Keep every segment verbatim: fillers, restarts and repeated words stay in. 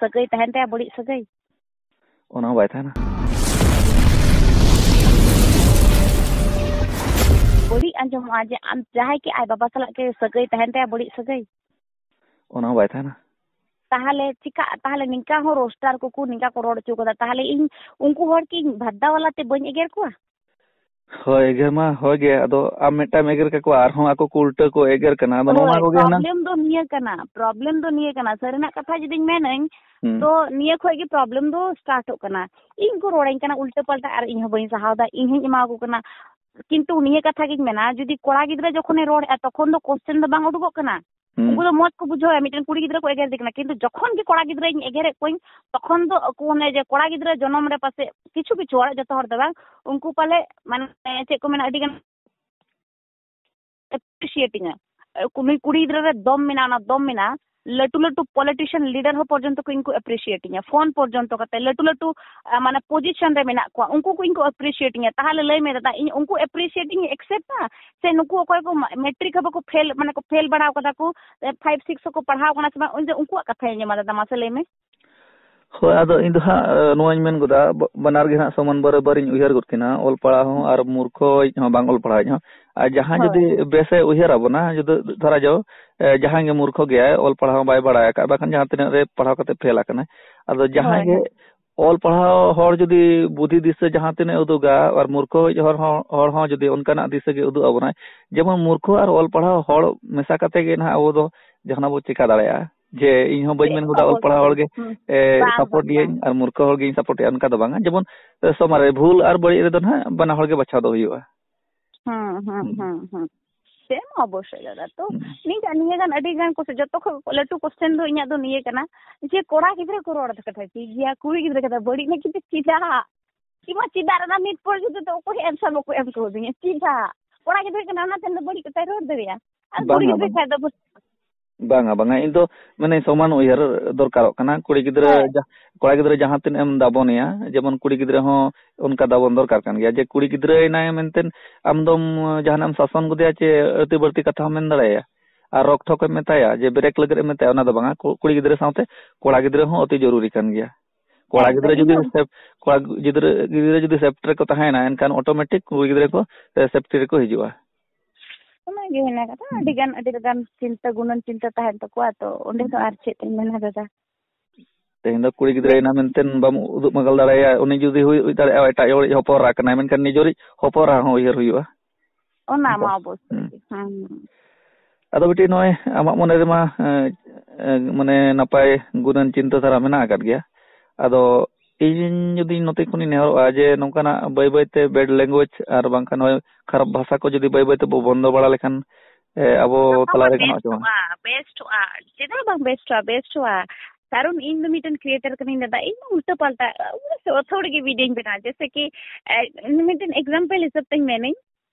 ᱥᱟᱹᱜᱟᱹᱭ ᱛᱟᱦᱮᱱ ᱛᱟᱭᱟ, ᱵᱟᱹᱲᱤᱡ ᱥᱟᱹᱜᱟᱹᱭ? ᱚᱱᱟ ᱦᱚᱸ ᱵᱟᱭ ᱛᱟᱦᱮᱱᱟ᱾ ᱵᱟᱹᱲᱤᱡ ᱟᱸᱡᱚᱢᱚᱜᱼᱟ ᱡᱮ ᱟᱢ ᱡᱟᱦᱟᱸᱭ ᱠᱤ ᱟᱡ ᱵᱟᱵᱟ ᱥᱟᱞᱟᱜ ᱠᱤ ᱥᱟᱹᱜᱟᱹᱭ ᱛᱟᱦᱮᱱ ᱛᱟᱭᱟ, ᱵᱟᱹᱲᱤᱡ ᱥᱟᱹᱜᱟᱹᱭ? ᱚᱱᱟ ᱦᱚᱸ ᱵᱟᱭ ᱛᱟᱦᱮᱱᱟ᱾ ᱛᱟᱦᱚᱞᱮ ᱪᱤᱠᱟᱹᱜᱼᱟ? ᱛᱟᱦᱚᱞᱮ ᱱᱤᱝᱠᱟ ᱦᱚᱸ ᱨᱳᱥᱴᱟᱨ ᱠᱚᱠᱚ ᱱᱤᱝᱠᱟ ᱠᱚ ᱨᱚᱲ ᱦᱚᱪᱚ ᱠᱟᱫᱟ, ᱛᱟᱦᱚᱞᱮ ᱤᱧ ᱩᱱᱠᱩ ᱦᱚᱲ ᱠᱤ ᱤᱧ ᱵᱷᱟᱫᱽᱫᱟ ᱣᱟᱞᱟ ᱛᱮ ᱵᱟᱹᱧ ᱮᱜᱮᱨ ᱠᱚᱣᱟ? ᱦᱳᱭ, ᱮᱜᱮᱨ ᱢᱟ ᱦᱳᱭ ᱜᱮ, ᱟᱫᱚ ᱟᱢ ᱢᱤᱫᱴᱟᱝ ᱮᱢ ᱮᱜᱮᱨ ᱠᱟᱠᱚᱣᱟ, ᱟᱨᱦᱚᱸ ᱟᱠᱚ ᱠᱚ ᱩᱞᱴᱟᱹ ᱠᱚ ᱮᱜᱮᱨ ᱠᱟᱱᱟ, ᱟᱫᱚ ᱱᱚᱣᱟ ᱦᱳᱭ, ᱠᱚᱜᱮ ᱦᱩᱱᱟᱹᱝ᱾ ᱯᱨᱚᱵᱞᱮᱢ ᱫᱚ ᱱᱤᱭᱟᱹ ᱠᱟᱱᱟ, ᱯᱨᱚᱵᱞᱮᱢ ᱫᱚ ᱱᱤᱭᱟᱹ ᱠᱟᱱᱟ, ᱥᱟᱹᱨᱤᱱᱟᱜ ᱠᱟᱛᱷᱟ ᱡᱩᱫᱤᱧ ᱢᱮᱱᱟᱹᱧ, ᱦᱩᱸ᱾ ᱛᱚ ᱱᱤᱭᱟᱹ ᱠᱷᱚᱡ ᱜᱮ ᱯᱨᱚᱵᱞᱮᱢ ᱫᱚ ᱥᱴᱟᱨᱴᱚᱜ ᱠᱟᱱᱟ᱾ ᱤᱧ ᱠᱚ ᱨᱚᱲᱟᱹᱧ ᱠᱟᱱᱟ ᱩᱞᱴᱟᱹ ᱯᱟᱞᱴᱟ, ᱟᱨ ᱤᱧ ᱦᱚᱸ ᱵᱟᱹᱧ ᱥᱟᱦᱟᱣ ᱫᱟ, ᱤᱧ ᱦᱚᱸᱧ ᱮᱢᱟ ᱠᱚ ᱠᱟᱱᱟ᱾ ᱠᱤᱱᱛᱩ ᱱᱤᱭᱟᱹ ᱠᱟᱛᱷᱟ ᱜᱤᱧ ᱢᱮᱱᱟ, ᱡᱩᱫᱤ ᱠᱚᱲᱟ ᱜᱤᱫᱽᱨᱟᱹ ᱡᱚᱠᱷᱚᱱᱮ ᱨᱚᱲᱮᱫᱼᱟ, ᱛᱚᱠᱷᱚᱱ ᱫᱚ ᱠᱚᱥᱪᱮᱱ ᱫᱚ ᱵᱟᱝ ᱩᱰᱩᱠᱚᱜ ᱠᱟᱱᱟ᱾ ᱦᱩᱸ᱾ ᱩᱱᱠᱩ ᱫᱚ ᱢᱚᱡᱽ ᱠᱚ ᱵᱩᱡᱷᱟᱹᱣᱟ, ᱢᱤᱫᱴᱮᱱ ᱠᱩᱲᱤ ᱜᱤᱫᱽᱨᱟᱹ ᱠᱚ ᱮᱜᱮᱨᱮᱫᱮ ᱠᱟᱱᱟ, ᱠᱤᱱᱛᱩ ᱡᱚᱠᱷᱚᱱ ᱜᱮ ᱠᱚᱲᱟ ᱜᱤᱫᱽᱨᱟᱹᱧ ᱮᱜᱮᱨᱮᱫ ᱠᱚᱣᱟᱧ, ᱛᱚᱠᱷᱚᱱ ᱫᱚ ᱟᱠᱚ ᱚᱱᱮ ᱡᱮ ᱠᱚᱲᱟ ᱜᱤᱫᱽᱨᱟᱹ ᱡᱚᱱᱚᱢ ᱨᱮ ᱯᱟᱥᱮᱡ ᱠᱤᱪᱷᱩ ᱠᱤᱪᱷᱩ ᱦᱚᱲ, ᱡᱚᱛᱚ ᱦᱚᱲ ᱫᱚ ᱵᱟᱝ, ᱩᱱᱠᱩ ᱯᱟᱞᱮ ᱢᱟᱱᱮ ᱪᱮᱫ ᱠᱚ ᱢᱮᱱᱟ, ᱟᱹᱰᱤ ᱜᱟᱱ ᱮᱯᱨᱤᱥᱤᱭᱮᱴᱤᱧᱟ᱾ ᱱᱩᱭ ᱠᱩᱲᱤ ᱜᱤᱫᱽᱨᱟᱹ ᱨᱮ ᱫᱚᱢ ᱢᱮᱱᱟᱜᱼᱟ, ᱚᱱᱟ ᱫᱚᱢ ᱢᱮᱱᱟᱜᱼᱟ᱾ ᱞᱟᱹᱴᱩ ᱞᱟᱹᱴᱩ ᱯᱚᱞᱤᱴᱤᱥᱤᱭᱟᱱ ᱞᱤᱰᱟᱨ ᱦᱚᱸ ᱯᱚᱨᱡᱚᱱᱛᱚ ᱠᱚ ᱤᱧ ᱠᱚ ᱮᱯᱨᱤᱥᱤᱭᱮᱴᱤᱧᱟ, ᱯᱷᱳᱱ ᱯᱚᱨᱡᱚᱱᱛᱚ ᱠᱟᱛᱮ ᱞᱟᱹᱴᱩ ᱞᱟᱹᱴᱩ, ᱟ, ᱢᱟᱱᱮ ᱯᱚᱡᱤᱥᱚᱱ ᱨᱮ ᱢᱮᱱᱟᱜ ᱠᱚᱣᱟ, ᱩᱱᱠᱩ ᱠᱚ ᱤᱧ ᱠᱚ ᱮᱯᱨᱤᱥᱤᱭᱮᱴᱤᱧᱟ᱾ ᱛᱟᱦᱚᱞᱮ ᱞᱟᱹᱭ ᱢᱮ ᱫᱟᱫᱟ, ᱤᱧ ᱩᱱᱠᱩ ᱮᱯᱨᱤᱥᱤᱭᱮᱴ ᱤᱧ ᱮᱠᱥᱮᱯᱴᱟ, ᱥᱮ ᱱᱩᱠᱩ ᱚᱠᱚᱭ ᱠᱚ ᱢᱟ-, ᱢᱮᱴᱨᱤᱠ ᱦᱚᱸ ᱵᱟᱠᱚ ᱯᱷᱮᱞ, ᱢᱟᱱᱮ ᱠᱚ ᱯᱷᱮᱞ ᱵᱟᱲᱟᱣ ᱠᱟᱫᱟ ᱠᱚ, ᱮ, ᱯᱷᱟᱭᱤᱵᱷ ᱥᱤᱠᱥ ᱦᱚᱸᱠᱚ ᱯᱟᱲᱦᱟᱣ ᱠᱟᱱᱟ ᱥᱮ ᱵᱟᱝ, ᱤᱧ ᱫᱚ ᱩᱱᱠᱩᱣᱟᱜ ᱠᱟᱛᱷᱟᱧ ᱟᱸᱡᱚᱢᱟ ᱫᱟᱫᱟ, ᱢᱟᱥᱮ ᱞᱟᱹᱭ ᱢᱮ᱾ ᱦᱳᱭ, ᱟᱫᱚ ᱤᱧ ᱫᱚ ᱦᱟᱸᱜ, ᱮ, ᱱᱚᱣᱟᱧ ᱢᱮᱱ ᱜᱚᱫᱟ, ᱵ-, ᱵᱟᱱᱟᱨ ᱜᱮ ᱦᱟᱸᱜ ᱥᱚᱢᱟᱱ ᱵᱟᱨᱟᱵᱟᱨᱤᱧ ᱩᱭᱦᱟᱹᱨ ᱜᱚᱫ ᱠᱤᱱᱟ, ᱚᱞ ᱯᱟᱲᱦᱟᱣ ᱦᱚᱸ ᱟᱨ ᱢᱩᱨᱠᱷᱚᱭᱤᱡ ᱦᱚᱸ, ᱵᱟᱝ ᱚᱞ ᱯᱟᱲᱦᱟᱣᱤᱡ ᱦᱚᱸ᱾ ᱟᱨ ᱡᱟᱦᱟᱸᱭ ᱦᱳᱭ᱾ ᱡᱩᱫᱤ ᱵᱮᱥᱮ ᱩᱭᱦᱟᱹᱨ ᱟᱵᱚᱱᱟ, ᱡᱩᱫᱤ ᱫᱷᱚᱨᱟ ᱡᱟᱣ, ᱮ, ᱡᱟᱦᱟᱸᱭ ᱜᱮ ᱢᱩᱨᱠᱷᱚ ᱜᱮᱭᱟᱭ, ᱚᱞ ᱯᱟᱲᱦᱟᱣ ᱦᱚᱸ ᱵᱟᱭ ᱵᱟᱲᱟᱭ ᱟᱠᱟᱫ, ᱵᱟᱠᱷᱟᱱ ᱡᱟᱦᱟᱸ ᱛᱤᱱᱟᱹᱜ ᱨᱮ ᱯᱟᱲᱦᱟᱣ ᱠᱟᱛᱮ ᱯᱷᱮᱞ ᱟᱠᱟᱱᱟᱭ, ᱟᱫᱚ ᱡᱟᱦᱟᱸᱭ ᱦᱳᱭ, ᱜᱮ ᱦᱳᱭ᱾ ᱚᱞ ᱯᱟᱲᱦᱟᱣ ᱦᱚᱲ ᱡᱩᱫᱤ ᱵᱩᱫᱷᱤ ᱫᱤᱥᱟᱹ ᱡᱟᱦᱟᱸ ᱛᱤᱱᱟᱹᱜ ᱩᱫᱩᱜᱟ, ᱟᱨ ᱢᱩᱨᱠᱷᱚᱭᱤᱡ ᱦᱚᱲ ᱦᱚᱸ, ᱦᱚᱲ ᱦᱚᱸ ᱡᱩᱫᱤ ᱚᱱᱠᱟᱱᱟᱜ ᱫᱤᱥᱟᱹ ᱜᱮ ᱩᱫᱩᱜ ᱟᱵᱚᱱᱟᱭ, ᱡᱮᱢᱚᱱ ᱢᱩᱨᱠᱷᱚ ᱟᱨ ᱚᱞ ᱯᱟᱲᱦᱟᱣ ᱦᱚᱲ ᱢᱮᱥᱟ ᱠᱟᱛᱮ ᱜᱮ ᱱᱟᱦᱟᱜ ᱟᱵᱚ ᱫᱚ ᱡᱟᱦᱟᱱᱟᱜ ᱵᱚ ᱪᱮᱠᱟ ᱫᱟᱲᱮᱭᱟᱜᱼᱟ᱾ ᱡᱮ ᱤᱧ ᱦᱚᱸ ᱵᱟᱹᱧ ᱪᱮᱫ ᱢᱮᱱ ᱜᱚᱫᱟ ᱚᱞ ᱚᱵᱚᱥᱥᱳᱭ᱾ ᱯᱟᱲᱦᱟᱣ ᱦᱚᱲ ᱜᱮ, ᱦᱩᱸ᱾ ᱮ, ᱵᱟᱝ, ᱥᱟᱯᱳᱨᱴ ᱵᱟᱝ, ᱤᱭᱟᱹᱧ ᱵᱟᱝ᱾ ᱟᱨ ᱢᱩᱨᱠᱷᱚ ᱦᱚᱲ ᱜᱮᱧ ᱥᱟᱯᱳᱨᱴ ᱮᱭᱟ, ᱚᱱᱠᱟ ᱫᱚ ᱵᱟᱝᱟ᱾ ᱡᱮᱢᱚᱱ, ᱮ, ᱥᱚᱢᱟᱡᱽ ᱨᱮ ᱵᱷᱩᱞ ᱟᱨ ᱵᱟᱹᱲᱤᱡ ᱨᱮᱫᱚ ᱱᱟᱦᱟᱜ ᱵᱟᱱᱟ ᱦᱚᱲ ᱜᱮ ᱵᱟᱪᱷᱟᱣ ᱫᱚ ᱦᱩᱭᱩᱜᱼᱟ᱾ ᱦᱩᱸ, ᱦᱩᱸ, ᱦᱩᱸ᱾ ᱦᱩᱸ, ᱦᱩᱸ᱾ ᱥᱮ ᱢᱟ ᱚᱵᱚᱥᱥᱳᱭ ᱫᱟᱫᱟ᱾ ᱛᱚ, ᱦᱩᱸ᱾ ᱱᱤᱭᱟᱹ ᱜᱟᱱ, ᱱᱤᱭᱟᱹ ᱜᱟᱱ ᱟᱹᱰᱤ ᱜᱟᱱ ᱠᱚ, ᱡᱚᱛᱚ ᱠᱷᱚᱱ ᱞᱟᱹᱴᱩ ᱠᱚᱥᱪᱮᱱ ᱫᱚ ᱤᱧᱟᱹᱜ ᱫᱚ ᱱᱤᱭᱟᱹ ᱠᱟᱱᱟ ᱡᱮ ᱠᱚᱲᱟ ᱜᱤᱫᱽᱨᱟ ᱠᱚ ᱨᱚᱲ ᱫᱟ ᱠᱟᱛᱷᱟ ᱴᱷᱤᱠ ᱜᱮᱭᱟ, ᱠᱩᱲᱤ ᱜᱤᱫᱽᱨᱟ ᱠᱟᱛᱷᱟ ᱵᱟᱹᱲᱤᱡ ᱱᱟ, ᱠᱤᱱᱛᱩ ᱪᱮᱫᱟᱜ? ᱤᱧ ᱢᱟ ᱪᱮᱫᱟᱜ ᱨᱮᱱᱟᱜ ᱱᱤᱛ ᱯᱚᱨᱡᱚᱱᱛᱚ ᱫᱚ ᱚᱠᱚᱭ ᱦᱚᱸ ᱮᱱᱥᱟᱨ ᱵᱟᱠᱚ ᱮᱢ ᱠᱟᱣᱫᱤᱧᱟ᱾ ᱪᱮᱫᱟᱜ? ᱠᱚᱲᱟ ᱜᱤᱫᱽᱨᱟᱹ ᱠᱟᱱᱟ, ᱚᱱᱟᱛᱮ ᱫᱚ ᱵᱟᱹᱲᱤᱡ ᱠᱟᱛᱷᱟᱭ ᱨᱚᱲ ᱫᱟᱲᱮᱭᱟᱜᱼᱟ᱾ ᱟᱨ ᱠᱩᱲᱤ ᱵᱟᱝᱟ, ᱜᱤᱫᱽᱨᱟᱹ ᱵᱟᱝᱟ᱾ ᱠᱷᱟᱡ ᱫᱚ ᱵᱟᱹᱲᱤᱡ᱾ ᱵᱟᱝᱟ, ᱵᱟᱝᱟ, ᱤᱧ ᱫᱚ ᱢᱟᱱᱮ ᱥᱚᱢᱟᱱ ᱩᱭᱦᱟᱹᱨ ᱫᱚᱨᱠᱟᱨᱚᱜ ᱠᱟᱱᱟ᱾ ᱠᱩᱲᱤ ᱜᱤᱫᱽᱨᱟᱹ ᱦᱳᱭ᱾ ᱡᱟ-, ᱠᱚᱲᱟ ᱜᱤᱫᱽᱨᱟᱹ ᱡᱟᱦᱟᱸ ᱛᱤᱱᱟᱹᱜ ᱮᱢ ᱫᱟᱵᱚᱱᱮᱭᱟ, ᱡᱮᱢᱚᱱ ᱠᱩᱲᱤ ᱜᱤᱫᱽᱨᱟᱹ ᱦᱚᱸ ᱚᱱᱠᱟ ᱫᱟᱵᱚᱱ ᱫᱚᱨᱠᱟᱨ ᱠᱟᱱ ᱜᱮᱭᱟ᱾ ᱡᱮ ᱠᱩᱲᱤ ᱜᱤᱫᱽᱨᱟᱹᱭᱮᱱᱟᱭ ᱢᱮᱱᱛᱮ ᱟᱢ ᱫᱚᱢ ᱡᱟᱦᱟᱱᱟᱜ ᱮᱢ ᱥᱟᱥᱚᱱ ᱜᱚᱫᱮᱭᱟ ᱪᱮ ᱟᱹᱲᱛᱤ ᱵᱟᱹᱲᱛᱤ ᱠᱟᱛᱷᱟ ᱦᱚᱸ ᱢᱮᱱ ᱫᱟᱲᱮᱭᱟᱭᱟ᱾ ᱟᱨ ᱨᱚᱠ ᱴᱷᱚᱠ ᱮᱢ ᱢᱮᱛᱟᱭᱟ, ᱡᱮ ᱵᱨᱮᱠ ᱞᱟᱹᱜᱤᱫ ᱮᱢ ᱢᱮᱛᱟᱭᱟ, ᱚᱱᱟ ᱫᱚ ᱵᱟᱝᱟ᱾ ᱠᱩ-, ᱠᱩᱲᱤ ᱜᱤᱫᱽᱨᱟᱹ ᱥᱟᱶᱛᱮ ᱠᱚᱲᱟ ᱜᱤᱫᱽᱨᱟᱹ ᱦᱚᱸ ᱚᱛᱤ ᱡᱚᱨᱩᱨᱤ ᱠᱟᱱ ᱜᱮᱭᱟ᱾ ᱠᱚᱲᱟ ᱦᱮᱸ, ᱜᱤᱫᱽᱨᱟᱹ ᱡᱩᱫᱤ ᱤᱧ ᱦᱚᱸ ᱥᱮᱯ-, ᱠᱚᱲᱟ ᱜᱤᱫᱽᱨᱟᱹ, ᱜᱤᱫᱽᱨᱟᱹ ᱡᱩᱫᱤ ᱥᱮᱯᱴ ᱨᱮᱠᱚ ᱛᱟᱦᱮᱸᱭᱮᱱᱟ, ᱮᱱᱠᱷᱟᱱ ᱚᱴᱳᱢᱮᱴᱤᱠ ᱠᱩᱲᱤ ᱜᱤᱫᱽᱨᱟᱹ ᱠᱚ, ᱮ, ᱥᱮᱯᱴᱤ ᱨᱮᱠᱚ ᱦᱤᱡᱩᱜᱼᱟ᱾ ᱚᱱᱟᱜᱮ ᱦᱩᱭᱱᱟ ᱠᱟᱛᱷᱟ᱾ ᱦᱩᱸ᱾ ᱟᱹᱰᱤ ᱜᱟᱱ, ᱟᱹᱰᱤ ᱞᱮᱠᱟᱱ ᱪᱤᱱᱛᱟᱹ, ᱜᱩᱱᱟᱹᱱ ᱪᱤᱱᱛᱟᱹ ᱛᱟᱦᱮᱱ ᱛᱟᱠᱚᱣᱟ, ᱛᱚ ᱚᱸᱰᱮ ᱫᱚ ᱟᱨ ᱪᱮᱫ ᱮᱢ ᱢᱮᱱᱟ ᱫᱟᱫᱟ? ᱛᱮᱦᱮᱧ ᱫᱚ ᱠᱩᱲᱤ ᱜᱤᱫᱽᱨᱟᱹᱭᱮᱱᱟ ᱢᱮᱱᱛᱮ ᱵᱟᱢ ᱩᱫᱩᱜ ᱢᱟᱜᱟᱞ ᱫᱟᱲᱮᱭᱟᱭᱟ, ᱩᱱᱤ ᱡᱩᱫᱤ ᱦᱩᱭ, ᱦᱩᱭ ᱫᱟᱲᱮᱭᱟᱜᱼᱟ ᱮᱴᱟᱜ ᱦᱚᱲᱤᱡ ᱦᱚᱯᱚᱱ ᱮᱨᱟ ᱠᱟᱱᱟᱭ, ᱢᱮᱱᱠᱷᱟᱱ ᱱᱤᱡᱮᱨᱤᱡ ᱦᱚᱯᱚᱱ ᱮᱨᱟ ᱦᱚᱸ ᱩᱭᱦᱟᱹᱨ ᱦᱩᱭᱩᱜᱼᱟ᱾ ᱚᱱᱟ ᱦᱮᱸ ᱢᱟ ᱥᱮ? ᱚᱵᱚᱥᱥᱳᱭ ᱦᱩᱸ᱾ ᱜᱮ᱾ ᱦᱮᱸ᱾ ᱟᱫᱚ ᱵᱤᱴᱤ, ᱱᱚᱜᱼᱚᱭ ᱟᱢᱟᱜ ᱢᱚᱱᱮ ᱨᱮᱢᱟ, ᱮᱸ, ᱮᱸ, ᱢᱟᱱᱮ ᱱᱟᱯᱟᱭ ᱜᱩᱱᱟᱹᱱ ᱪᱤᱱᱛᱟᱹ ᱫᱷᱟᱨᱟ ᱢᱮᱱᱟᱜ ᱟᱠᱟᱫ ᱜᱮᱭᱟ᱾ ᱟᱫᱚ ᱤᱧ ᱡᱩᱫᱤ ᱱᱚᱛᱮ ᱠᱷᱚᱱᱤᱧ ᱱᱮᱦᱚᱨᱚᱜᱼᱟ ᱡᱮ ᱱᱚᱝᱠᱟᱱᱟᱜ ᱵᱟᱹᱭ ᱵᱟᱹᱭᱛᱮ bad language ᱟᱨ ᱵᱟᱝᱠᱷᱟᱱ ᱱᱚᱜᱼᱚᱭ ᱠᱷᱟᱨᱟᱯ ᱵᱷᱟᱥᱟ ᱠᱚ ᱡᱩᱫᱤ ᱵᱟᱹᱭ ᱵᱟᱹᱭ ᱛᱮᱵᱚ ᱵᱚᱱᱫᱚ ᱵᱟᱲᱟ ᱞᱮᱠᱷᱟᱱ, ᱮ, ᱟᱵᱚ ᱛᱟᱞᱟᱨᱮ ᱜᱟᱱᱚᱜᱼᱟ ᱪᱮ ᱵᱟᱝ? ᱵᱮᱥᱴᱚᱜᱼᱟ, ᱵᱮᱥᱴᱚᱜᱼᱟ᱾ ᱪᱮᱫᱟᱜ ᱵᱟᱝ ᱵᱮᱥᱴᱚᱜᱼᱟ? ᱵᱮᱥᱴᱚᱜᱼᱟ᱾ ᱠᱟᱨᱚᱱ ᱤᱧ ᱫᱚ ᱢᱤᱫᱴᱮᱱ ᱠᱨᱤᱭᱮᱴᱟᱨ ᱠᱟᱹᱱᱟᱹᱧ ᱫᱟᱫᱟ, ᱤᱧ ᱫᱚ ᱩᱞᱴᱟᱹ ᱯᱟᱞᱴᱟ, ᱩᱞᱴᱟᱹ ᱟᱹᱛᱷᱟᱹᱲᱤ ᱜᱮ ᱵᱷᱤᱰᱤᱭᱳᱧ ᱵᱮᱱᱟᱣᱟ᱾ ᱡᱮᱭᱥᱮ ᱠᱤ, ᱮ, ᱢᱤᱫᱴᱮᱱ ᱮᱠᱥᱟᱢᱯᱚᱞ ᱦᱤᱥᱟᱹᱵ ᱛᱮᱧ ᱢᱮᱱᱟᱹᱧ,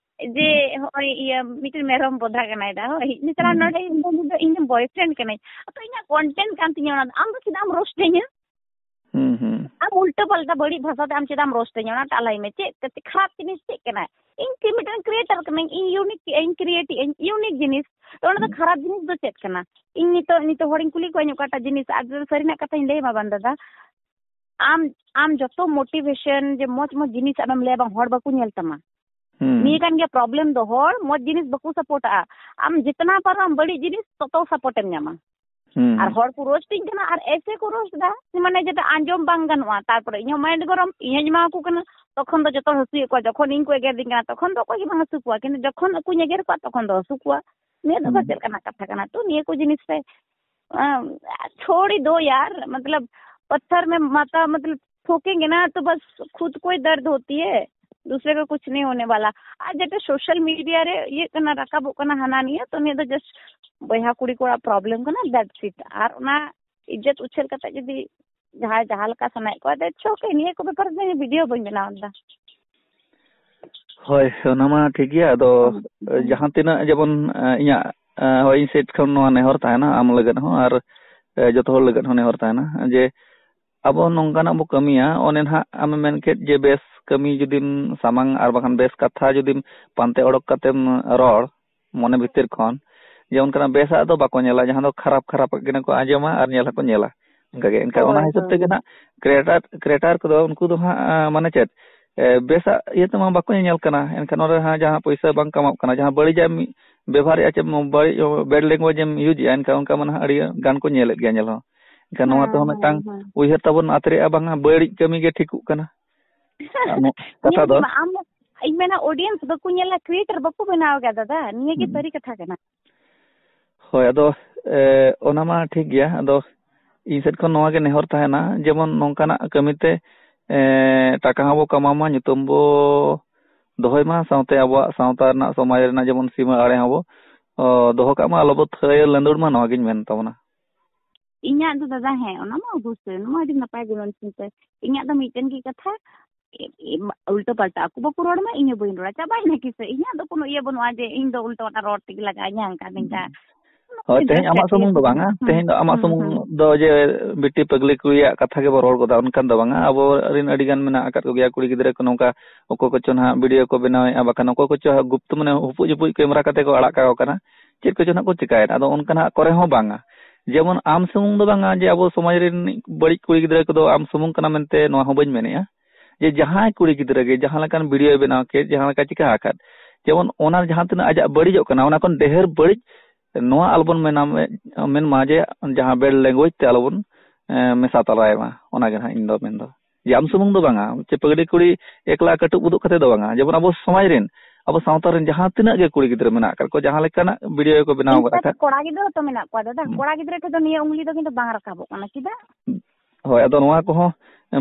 ᱡᱮ ᱦᱩᱸ᱾ ᱦᱚᱸᱜᱼᱚᱭ ᱤᱭᱟᱹ ᱢᱤᱫᱴᱮᱱ ᱢᱮᱨᱚᱢ ᱵᱚᱫᱷᱟ ᱠᱟᱱᱟᱭ ᱫᱟ, ᱦᱳᱭ, ᱱᱮᱛᱟᱨ ᱦᱩᱸ, ᱦᱩᱸ᱾ ᱱᱚᱰᱮ ᱤᱧ ᱫᱚ, ᱤᱧ ᱫᱚ boyfriend ᱠᱟᱹᱱᱟᱹᱧ᱾ ᱟᱫᱚ ᱤᱧᱟᱹᱜ content ᱠᱟᱱ ᱛᱤᱧᱟᱹ ᱚᱱᱟ ᱫᱚ, ᱟᱢ ᱫᱚ ᱪᱮᱫᱟᱜ ᱮᱢ ᱨᱳᱥᱴ ᱤᱧᱟ? ᱦᱩᱸ, ᱦᱩᱸ᱾ ᱟᱢ ᱩᱞᱴᱟᱹ ᱯᱟᱞᱴᱟ ᱵᱟᱹᱲᱤᱡ ᱵᱷᱟᱥᱟ ᱛᱮ ᱟᱢ ᱪᱮᱫᱟᱜ ᱮᱢ ᱨᱳᱥᱴ ᱤᱧᱟ? ᱚᱱᱟᱴᱟᱜ ᱞᱟᱹᱭ ᱢᱮ, ᱪᱮᱫ ᱠᱟᱛᱮ ᱠᱷᱟᱨᱟᱯ ᱡᱤᱱᱤᱥ ᱪᱮᱫ ᱠᱟᱱᱟ? ᱤᱧ ᱠᱤ ᱢᱤᱫᱴᱮᱱ ᱠᱨᱤᱭᱮᱴᱟᱨ ᱠᱟᱹᱱᱟᱹᱧ, ᱤᱧ ᱤᱭᱩᱱᱤᱠ ᱤᱧ ᱠᱨᱤᱭᱮᱴ ᱤᱧ, ᱤᱭᱩᱱᱤᱠ ᱡᱤᱱᱤᱥ, ᱛᱚ ᱚᱱᱟ ᱫᱚ ᱦᱩᱸ᱾ ᱠᱷᱟᱨᱟᱯ ᱡᱤᱱᱤᱥ ᱫᱚ ᱪᱮᱫ ᱠᱟᱱᱟ? ᱤᱧ ᱱᱤᱛᱚᱜ, ᱱᱤᱛᱚᱜ ᱦᱚᱲᱤᱧ ᱠᱩᱞᱤ ᱠᱚᱣᱟᱧ ᱚᱠᱟᱴᱟᱜ ᱡᱤᱱᱤᱥ, ᱟᱨ ᱥᱟᱹᱨᱤᱱᱟᱜ ᱠᱟᱛᱷᱟᱧ ᱞᱟᱹᱭ ᱟᱢᱟ ᱵᱟᱝ ᱫᱟᱫᱟ, ᱟᱢ, ᱟᱢ ᱡᱚᱛᱚ ᱢᱳᱴᱤᱵᱷᱮᱥᱚᱱ ᱡᱮ ᱢᱚᱡᱽ ᱢᱚᱡᱽ ᱡᱤᱱᱤᱥ ᱟᱢᱮᱢ ᱞᱟᱹᱭᱟ, ᱵᱟᱝ, ᱦᱚᱲ ᱵᱟᱠᱚ ᱧᱮᱞ ᱛᱟᱢᱟ᱾ ᱦᱩᱸ᱾ ᱱᱤᱭᱟᱹ ᱠᱟᱱ ᱜᱮᱭᱟ ᱯᱨᱚᱵᱞᱮᱢ ᱫᱚ, ᱦᱚᱲ ᱢᱚᱡᱽ ᱡᱤᱱᱤᱥ ᱵᱟᱠᱚ ᱥᱟᱯᱳᱨᱴᱟᱜᱼᱟ᱾ ᱟᱢ ᱡᱤᱛᱱᱟ ᱯᱟᱨᱚᱢ ᱵᱟᱹᱲᱤᱡ ᱡᱤᱱᱤᱥ, ᱛᱚᱛᱚ ᱥᱟᱯᱳᱨᱴ ᱮᱢ ᱧᱟᱢᱟ᱾ ᱦᱩᱸ᱾ ᱟᱨ ᱦᱚᱲ ᱠᱚ ᱨᱳᱥᱴᱤᱧ ᱠᱟᱱᱟ ᱟᱨ ᱮᱥᱮ ᱠᱚ ᱨᱳᱥᱴ ᱫᱟ, ᱢᱟᱱᱮ ᱡᱟᱛᱮ ᱟᱸᱡᱚᱢ ᱵᱟᱝ ᱜᱟᱱᱚᱜᱼᱟ᱾ ᱛᱟᱨᱯᱚᱨᱮ ᱤᱧᱦᱚᱸ ᱢᱟᱭᱤᱱᱰ ᱜᱚᱨᱚᱢ, ᱤᱧ ᱦᱚᱸᱧ ᱮᱢᱟ ᱠᱚ ᱠᱟᱱᱟ, ᱛᱚᱠᱷᱚᱱ ᱫᱚ ᱡᱚᱛᱚ ᱦᱚᱲ ᱦᱟᱹᱥᱩᱭᱮᱫ ᱠᱚᱣᱟ᱾ ᱡᱚᱠᱷᱚᱱ ᱤᱧ ᱠᱚ ᱮᱜᱮᱨᱫᱤᱧ ᱠᱟᱱᱟ, ᱛᱚᱠᱷᱚᱱ ᱫᱚ ᱚᱠᱚᱭ ᱜᱮ ᱵᱟᱝ ᱦᱟᱹᱥᱩ ᱠᱚᱣᱟ, ᱠᱤᱱᱛᱩ ᱡᱚᱠᱷᱚᱱ ᱩᱱᱠᱩᱧ ᱮᱜᱮᱨ ᱠᱚᱣᱟ, ᱛᱚᱠᱷᱚᱱ ᱫᱚ ᱦᱟᱹᱥᱩ ᱠᱚᱣᱟ᱾ ᱱᱤᱭᱟᱹ ᱫᱚ ᱦᱩᱸ᱾ ᱪᱮᱫ ᱞᱮᱠᱟᱱᱟᱜ ᱠᱟᱛᱷᱟ ᱠᱟᱱᱟ? ᱛᱚ ᱱᱤᱭᱟᱹ ᱠᱚ ᱡᱤᱱᱤᱥ ᱨᱮ, ᱟᱸ, ᱪᱷᱳᱲ ᱫᱳ ᱭᱟᱨ, ᱢᱚᱛᱞᱚᱵ, ᱯᱟᱛᱷᱟᱨ ᱢᱮ ᱢᱟᱛᱟ, ᱢᱚᱛᱞᱚᱵ, ᱴᱷᱳᱠᱮᱝᱜᱮ ᱱᱟ ᱛᱚ ᱵᱟᱥ ᱠᱷᱩᱫ ᱠᱚᱭ ᱫᱟᱨᱫ ᱦᱳᱛᱤ ᱦᱮ, ᱫᱩᱥᱨᱮ ᱠᱟ ᱠᱩᱪᱷ ᱱᱟᱦᱤ ᱦᱳᱱᱮ ᱣᱟᱞᱟ᱾ ᱟᱨ ᱡᱮᱴᱟ ᱥᱳᱥᱟᱞ ᱢᱤᱰᱤᱭᱟ ᱨᱮ ᱤᱭᱟᱹᱜ ᱠᱟᱱᱟ, ᱨᱟᱠᱟᱵᱚᱜ ᱠᱟᱱᱟ ᱦᱟᱱᱟ ᱱᱤᱭᱟᱹ, ᱛᱚ ᱱᱤᱭᱟᱹ ᱫᱚ ᱡᱟᱥᱴ ᱵᱚᱭᱦᱟ ᱠᱩᱲᱤ ᱠᱚᱲᱟ ᱯᱨᱚᱵᱞᱮᱢ ᱠᱟᱱᱟ, that's it᱾ ᱟᱨ ᱚᱱᱟ ᱤᱡᱽᱡᱚᱛ ᱩᱪᱷᱟᱹᱞ ᱠᱟᱛᱮ ᱡᱩᱫᱤ ᱡᱟᱦᱟᱸᱭ ᱡᱟᱦᱟᱸ ᱞᱮᱠᱟ ᱥᱟᱱᱟᱭᱮᱫ ᱠᱚᱣᱟ, that's okay, ᱱᱤᱭᱟᱹ ᱠᱚ ᱵᱮᱯᱟᱨ ᱛᱮ ᱵᱷᱤᱰᱤᱭᱳ ᱵᱟᱹᱧ ᱵᱮᱱᱟᱣ ᱞᱮᱫᱟ᱾ ᱦᱳᱭ, ᱚᱱᱟ ᱢᱟ ᱴᱷᱤᱠ ᱜᱮᱭᱟ᱾ ᱟᱫᱚ, ᱦᱩᱸ, ᱦᱩᱸ᱾ ᱡᱟᱦᱟᱸ ᱛᱤᱱᱟᱹᱜ ᱡᱮᱢᱚᱱ, ᱮ, ᱤᱧᱟᱹᱜ, ᱮ, ᱦᱳᱭ, ᱤᱧ ᱥᱮᱫ ᱠᱷᱚᱱ ᱱᱚᱣᱟ ᱱᱮᱦᱚᱨ ᱛᱟᱦᱮᱱᱟ, ᱟᱢ ᱞᱟᱹᱜᱤᱫ ᱦᱚᱸ ᱟᱨ, ᱮ, ᱡᱚᱛᱚ ᱦᱚᱲ ᱞᱟᱹᱜᱤᱫ ᱦᱚᱸ ᱱᱮᱦᱚᱨ ᱛᱟᱦᱮᱱᱟ ᱡᱮ ᱟᱵᱚ ᱱᱚᱝᱠᱟᱱᱟᱜ ᱵᱚ ᱠᱟᱹᱢᱤᱭᱟ, ᱚᱱᱮ ᱱᱟᱦᱟᱜ ᱟᱢᱮᱢ ᱢᱮᱱ ᱠᱮᱫ ᱡᱮ ᱵᱮᱥ ᱠᱟᱹᱢᱤ ᱡᱩᱫᱤᱢ ᱥᱟᱢᱟᱝ ᱟᱨ ᱵᱟᱠᱷᱟᱱ ᱵᱮᱥ ᱠᱟᱛᱷᱟ ᱡᱩᱫᱤᱢ ᱯᱟᱱᱛᱮ ᱚᱰᱚᱠ ᱠᱟᱛᱮᱢ ᱨᱚᱲ, ᱢᱚᱱᱮ ᱵᱷᱤᱛᱤᱨ ᱠᱷᱚᱱ, ᱡᱮ ᱚᱱᱠᱟᱱᱟᱜ ᱵᱮᱥᱟᱜ ᱫᱚ ᱵᱟᱠᱚ ᱧᱮᱞᱟ, ᱡᱟᱦᱟᱸ ᱫᱚ ᱠᱷᱟᱨᱟᱯ ᱠᱷᱟᱨᱟᱯᱟᱜ ᱜᱮ ᱠᱚ ᱟᱸᱡᱚᱢᱟ ᱟᱨ ᱧᱮᱞ ᱦᱚᱸᱠᱚ ᱧᱮᱞᱟ᱾ ᱚᱱᱠᱟᱜᱮ ᱮᱱᱠᱷᱟᱱ ᱚᱱᱟ ᱦᱳᱭ, ᱦᱤᱥᱟᱹᱵ ᱦᱳᱭ᱾ ᱛᱮᱜᱮ ᱱᱟᱜ ᱠᱨᱤᱭᱮᱴᱟᱨ ᱠᱨᱤᱭᱮᱴᱟᱨ ᱠᱚᱫᱚ ᱩᱱᱠᱩ ᱫᱚ ᱦᱟᱸᱜ ᱢᱟᱱᱮ ᱪᱮᱫ ᱵᱮᱥᱟᱜ ᱤᱭᱟᱹ ᱛᱮᱢᱟ ᱵᱟᱠᱚ ᱧᱮᱧᱮᱞ ᱠᱟᱱᱟ᱾ ᱮᱱᱠᱷᱟᱱ ᱚᱸᱰᱮ ᱦᱟᱸᱜ ᱡᱟᱦᱟᱸ ᱯᱚᱭᱥᱟ ᱵᱟᱝ ᱠᱟᱢᱟᱜ ᱠᱟᱱᱟ, ᱡᱟᱦᱟᱸ ᱵᱟᱹᱲᱤᱡᱟᱜ ᱮᱢ ᱵᱮᱵᱚᱦᱟᱨᱮᱫᱼᱟ, ᱪᱮᱫ ᱵᱟᱹᱲᱤᱡ ᱵᱮᱰ ᱞᱮᱝᱜᱩᱭᱮᱡᱽ ᱮᱢ ᱤᱭᱩᱡᱽ ᱮᱫᱼᱟ, ᱮᱱᱠᱷᱟᱱ ᱚᱱᱠᱟ ᱢᱟ ᱱᱟᱦᱟᱜ ᱟᱹᱰᱤ ᱜᱟᱱ ᱠᱚ ᱧᱮᱞᱮᱫ ᱜᱮᱭᱟ ᱧᱮᱞ ᱦᱚᱸ᱾ ᱮᱱᱠᱷᱟᱱ ᱱᱚᱣᱟ ᱦᱮᱸ, ᱛᱮᱦᱚᱸ ᱦᱮᱸ, ᱢᱤᱫᱴᱟᱝ ᱦᱮᱸ᱾ ᱩᱭᱦᱟᱹᱨ ᱛᱟᱵᱚᱱ ᱟᱛᱨᱮᱜᱼᱟ, ᱵᱟᱝᱟ ᱵᱟᱹᱲᱤᱡ ᱠᱟᱹᱢᱤ ᱜᱮ ᱴᱷᱤᱠᱚᱜ ᱠᱟᱱᱟ᱾ ᱟᱨ ᱱᱚ-, ᱠᱟᱛᱷᱟ ᱧᱮᱞ ᱫᱚ ᱢᱮ, ᱟᱢ, ᱤᱧ ᱢᱮᱱᱟ audience ᱵᱟᱠᱚ ᱧᱮᱞᱟ, creator ᱵᱟᱠᱚ ᱵᱮᱱᱟᱣ ᱟᱠᱟᱫᱟ ᱫᱟᱫᱟ, ᱱᱤᱭᱟᱹ ᱜᱮ ᱦᱩᱸ᱾ ᱥᱟᱹᱨᱤ ᱠᱟᱛᱷᱟ ᱠᱟᱱᱟ᱾ ᱦᱳᱭ, ᱟᱫᱚ, ᱮ, ᱚᱱᱟ ᱢᱟ ᱴᱷᱤᱠ ᱜᱮᱭᱟ᱾ ᱟᱫᱚ ᱤᱧ ᱥᱮᱫ ᱠᱷᱚᱱ ᱱᱚᱣᱟ ᱜᱮ ᱱᱮᱦᱚᱨ ᱛᱟᱦᱮᱱᱟ, ᱡᱮᱢᱚᱱ ᱱᱚᱝᱠᱟᱱᱟᱜ ᱠᱟᱹᱢᱤᱛᱮ, ᱮ, ᱴᱟᱠᱟ ᱦᱚᱸᱵᱚ ᱠᱟᱢᱟᱣ ᱢᱟ, ᱧᱩᱛᱩᱢ ᱵᱚ ᱫᱚᱦᱚᱭ ᱢᱟ, ᱥᱟᱶᱛᱮ ᱟᱵᱚᱣᱟᱜ ᱥᱟᱶᱛᱟ ᱨᱮᱱᱟᱜ, ᱥᱚᱢᱟᱡᱽ ᱨᱮᱱᱟᱜ ᱡᱮᱢᱚᱱ ᱥᱤᱢᱟᱹ ᱟᱲᱮ ᱦᱚᱸᱵᱚ, ᱚ, ᱫᱚᱦᱚ ᱠᱟᱜ ᱢᱟ, ᱟᱞᱚᱵᱚ ᱛᱷᱟᱹᱭᱟᱹ ᱞᱟᱹᱸᱫᱩᱲ ᱢᱟ, ᱱᱚᱣᱟ ᱜᱤᱧ ᱢᱮᱱ ᱛᱟᱵᱚᱱᱟ᱾ ᱤᱧᱟᱹᱜ ᱫᱚ ᱫᱟᱫᱟ, ᱦᱮᱸ, ᱚᱱᱟ ᱢᱟ ᱚᱵᱚᱥᱥᱳᱭ, ᱚᱱᱟ ᱢᱟ ᱟᱹᱰᱤ ᱱᱟᱯᱟᱭ ᱜᱩᱱᱟᱹᱱ ᱪᱤᱱᱛᱟᱹ᱾ ᱤᱧᱟᱹᱜ ᱫᱚ ᱢᱤᱫᱴᱮᱱ ᱜᱮ ᱠᱟᱛᱷᱟ, ᱮ, ᱮ, ᱩᱞᱴᱟᱹ ᱯᱟᱞᱴᱟ ᱟᱠᱚ ᱵᱟᱠᱚ ᱨᱚᱲ ᱢᱟ, ᱤᱧ ᱦᱚᱸ ᱵᱟᱹᱧ ᱨᱚᱲᱟ, ᱪᱟᱵᱟᱭᱮᱱᱟ ᱠᱤᱥᱟᱹ᱾ ᱤᱧᱟᱹᱜ ᱫᱚ ᱠᱳᱱᱳ ᱤᱭᱟᱹ ᱵᱟᱹᱱᱩᱜᱼᱟ ᱡᱮ ᱤᱧ ᱫᱚ ᱩᱞᱴᱟᱹ ᱯᱟᱞᱴᱟ ᱨᱚᱲ ᱛᱮᱜᱮ ᱞᱟᱜᱟᱜᱼᱟ, ᱤᱧ ᱦᱟᱱᱠᱟ ᱱᱤᱝᱠᱟ᱾ ᱦᱳᱭ, ᱛᱮᱦᱮᱧ ᱟᱢᱟᱜ ᱥᱩᱢᱩᱝ ᱫᱚ ᱵᱟᱝᱟ, ᱦᱩᱸ, ᱛᱮᱦᱮᱧ ᱫᱚ ᱟᱢᱟᱜ ᱦᱩᱸ, ᱥᱩᱢᱩᱝ ᱦᱩᱸ᱾ ᱫᱚ ᱡᱮ ᱵᱤᱴᱤ ᱯᱟᱹᱜᱽᱞᱤ ᱠᱩᱲᱤᱭᱟᱜ ᱠᱟᱛᱷᱟ ᱜᱮᱵᱚ ᱨᱚᱲ ᱜᱚᱫᱟ, ᱚᱱᱠᱟᱱ ᱫᱚ ᱵᱟᱝᱟ᱾ ᱟᱵᱚᱨᱮᱱ ᱟᱹᱰᱤ ᱜᱟᱱ ᱢᱮᱱᱟᱜ ᱟᱠᱟᱫ ᱠᱚᱜᱮᱭᱟ ᱠᱩᱲᱤ ᱜᱤᱫᱽᱨᱟᱹ ᱠᱚ, ᱱᱚᱝᱠᱟ ᱚᱠᱚᱭ ᱠᱚᱪᱚ ᱱᱟᱦᱟᱜ ᱵᱷᱤᱰᱤᱭᱳ ᱠᱚ ᱵᱮᱱᱟᱣᱮᱫᱼᱟ, ᱵᱟᱠᱷᱟᱱ ᱚᱠᱚᱭ ᱠᱚᱪᱚ ᱦᱟᱸᱜ ᱜᱩᱯᱛᱩ, ᱢᱟᱱᱮ ᱦᱩᱯᱩᱡ ᱦᱩᱯᱩᱡ ᱠᱮᱢᱮᱨᱟ ᱠᱟᱛᱮ ᱠᱚ ᱟᱲᱟᱜ ᱠᱟᱠᱚ ᱠᱟᱱᱟ, ᱪᱮᱫ ᱠᱚᱪᱚ ᱱᱟᱦᱟᱜ ᱠᱚ ᱪᱤᱠᱟᱭᱮᱫ᱾ ᱟᱫᱚ ᱚᱱᱠᱟᱱᱟᱜ ᱠᱚᱨᱮ ᱦᱚᱸ ᱵᱟᱝᱟ, ᱡᱮᱢᱚᱱ ᱟᱢ ᱥᱩᱢᱩᱝ ᱫᱚ ᱵᱟᱝᱟ ᱡᱮ ᱟᱵᱚ ᱥᱚᱢᱟᱡᱽ ᱨᱮᱱ ᱵᱟᱹᱲᱤᱡ ᱠᱩᱲᱤ ᱜᱤᱫᱽᱨᱟᱹ ᱠᱚᱫᱚ ᱟᱢ ᱥᱩᱢᱩᱝ ᱠᱟᱱᱟ ᱢᱮᱱᱛᱮ ᱱᱚᱣᱟ ᱦᱚᱸ ᱵᱟᱹᱧ ᱢᱮᱱᱮᱫᱼᱟ, ᱡᱮ ᱡᱟᱦᱟᱸᱭ ᱠᱩᱲᱤ ᱜᱤᱫᱽᱨᱟᱹ ᱜᱮ ᱡᱟᱦᱟᱸ ᱞᱮᱠᱟᱱ ᱵᱷᱤᱰᱤᱭᱳᱭ ᱵᱮᱱᱟᱣ ᱠᱮᱫ, ᱡᱟᱦᱟᱸ ᱞᱮᱠᱟ ᱪᱤᱠᱟ ᱟᱠᱟᱫ, ᱡᱮᱢᱚᱱ ᱚᱱᱟ ᱡᱟᱦᱟᱸ ᱛᱤᱱᱟᱹᱜ ᱟᱡᱟᱜ ᱵᱟᱹᱲᱤᱡᱚᱜ ᱠᱟᱱᱟ, ᱚᱱᱟ ᱠᱷᱚᱱ ᱰᱷᱮᱨ ᱵᱟᱹᱲᱤᱡ ᱱᱚᱣᱟ ᱟᱞᱚᱵᱚᱱ ᱢᱮᱱᱟ, ᱢᱮᱱᱢᱟ ᱡᱮ ᱡᱟᱦᱟᱸ ᱵᱮᱰ ᱞᱮᱝᱜᱩᱭᱮᱡᱽ ᱛᱮ ᱟᱞᱚᱵᱚᱱ, ᱮ, ᱢᱮᱥᱟ ᱛᱟᱞᱟᱭ ᱢᱟ, ᱚᱱᱟ ᱜᱮ ᱱᱟᱦᱟᱜ ᱤᱧ ᱫᱚ ᱢᱮᱱᱫᱚ᱾ ᱡᱮ ᱟᱢ ᱥᱩᱢᱩᱝ ᱫᱚ ᱵᱟᱝᱟ, ᱪᱮ ᱯᱟᱹᱜᱽᱞᱤ ᱠᱩᱲᱤ ᱮᱠᱞᱟ ᱠᱟᱹᱴᱩᱵ ᱩᱫᱩᱜ ᱠᱟᱛᱮ ᱫᱚ ᱵᱟᱝᱟ, ᱡᱮᱢᱚᱱ ᱟᱵᱚ ᱥᱚᱢᱟᱡᱽ ᱨᱮᱱ, ᱟᱵᱚ ᱥᱟᱶᱛᱟ ᱨᱮᱱ ᱡᱟᱦᱟᱸ ᱛᱤᱱᱟᱹᱜ ᱜᱮ ᱠᱩᱲᱤ ᱜᱤᱫᱽᱨᱟᱹ ᱢᱮᱱᱟᱜ ᱟᱠᱟᱫ ᱠᱚ, ᱡᱟᱦᱟᱸ ᱞᱮᱠᱟᱱᱟᱜ ᱵᱷᱤᱰᱤᱭᱳ ᱠᱚ ᱵᱮᱱᱟᱣ ᱜᱚᱫ ᱤᱱᱯᱷᱮᱠᱴ ᱟᱠᱟᱫ᱾ ᱠᱚᱲᱟ ᱜᱤᱫᱽᱨᱟᱹ ᱛᱚ ᱢᱮᱱᱟᱜ ᱠᱚᱣᱟ ᱫᱟᱫᱟ, ᱦᱩᱸ᱾ ᱠᱚᱲᱟ ᱜᱤᱫᱽᱨᱟᱹ ᱴᱷᱮᱱ ᱫᱚ ᱱᱤᱭᱟᱹ ᱩᱝᱞᱤ ᱫᱚ ᱠᱤᱱᱛᱩ ᱵᱟᱝ ᱨᱟᱠᱟᱵᱚᱜ ᱠᱟᱱᱟ, ᱪᱮᱫᱟᱜ? ᱦᱳᱭ, ᱟᱫᱚ ᱱᱚᱣᱟ ᱠᱚᱦᱚᱸ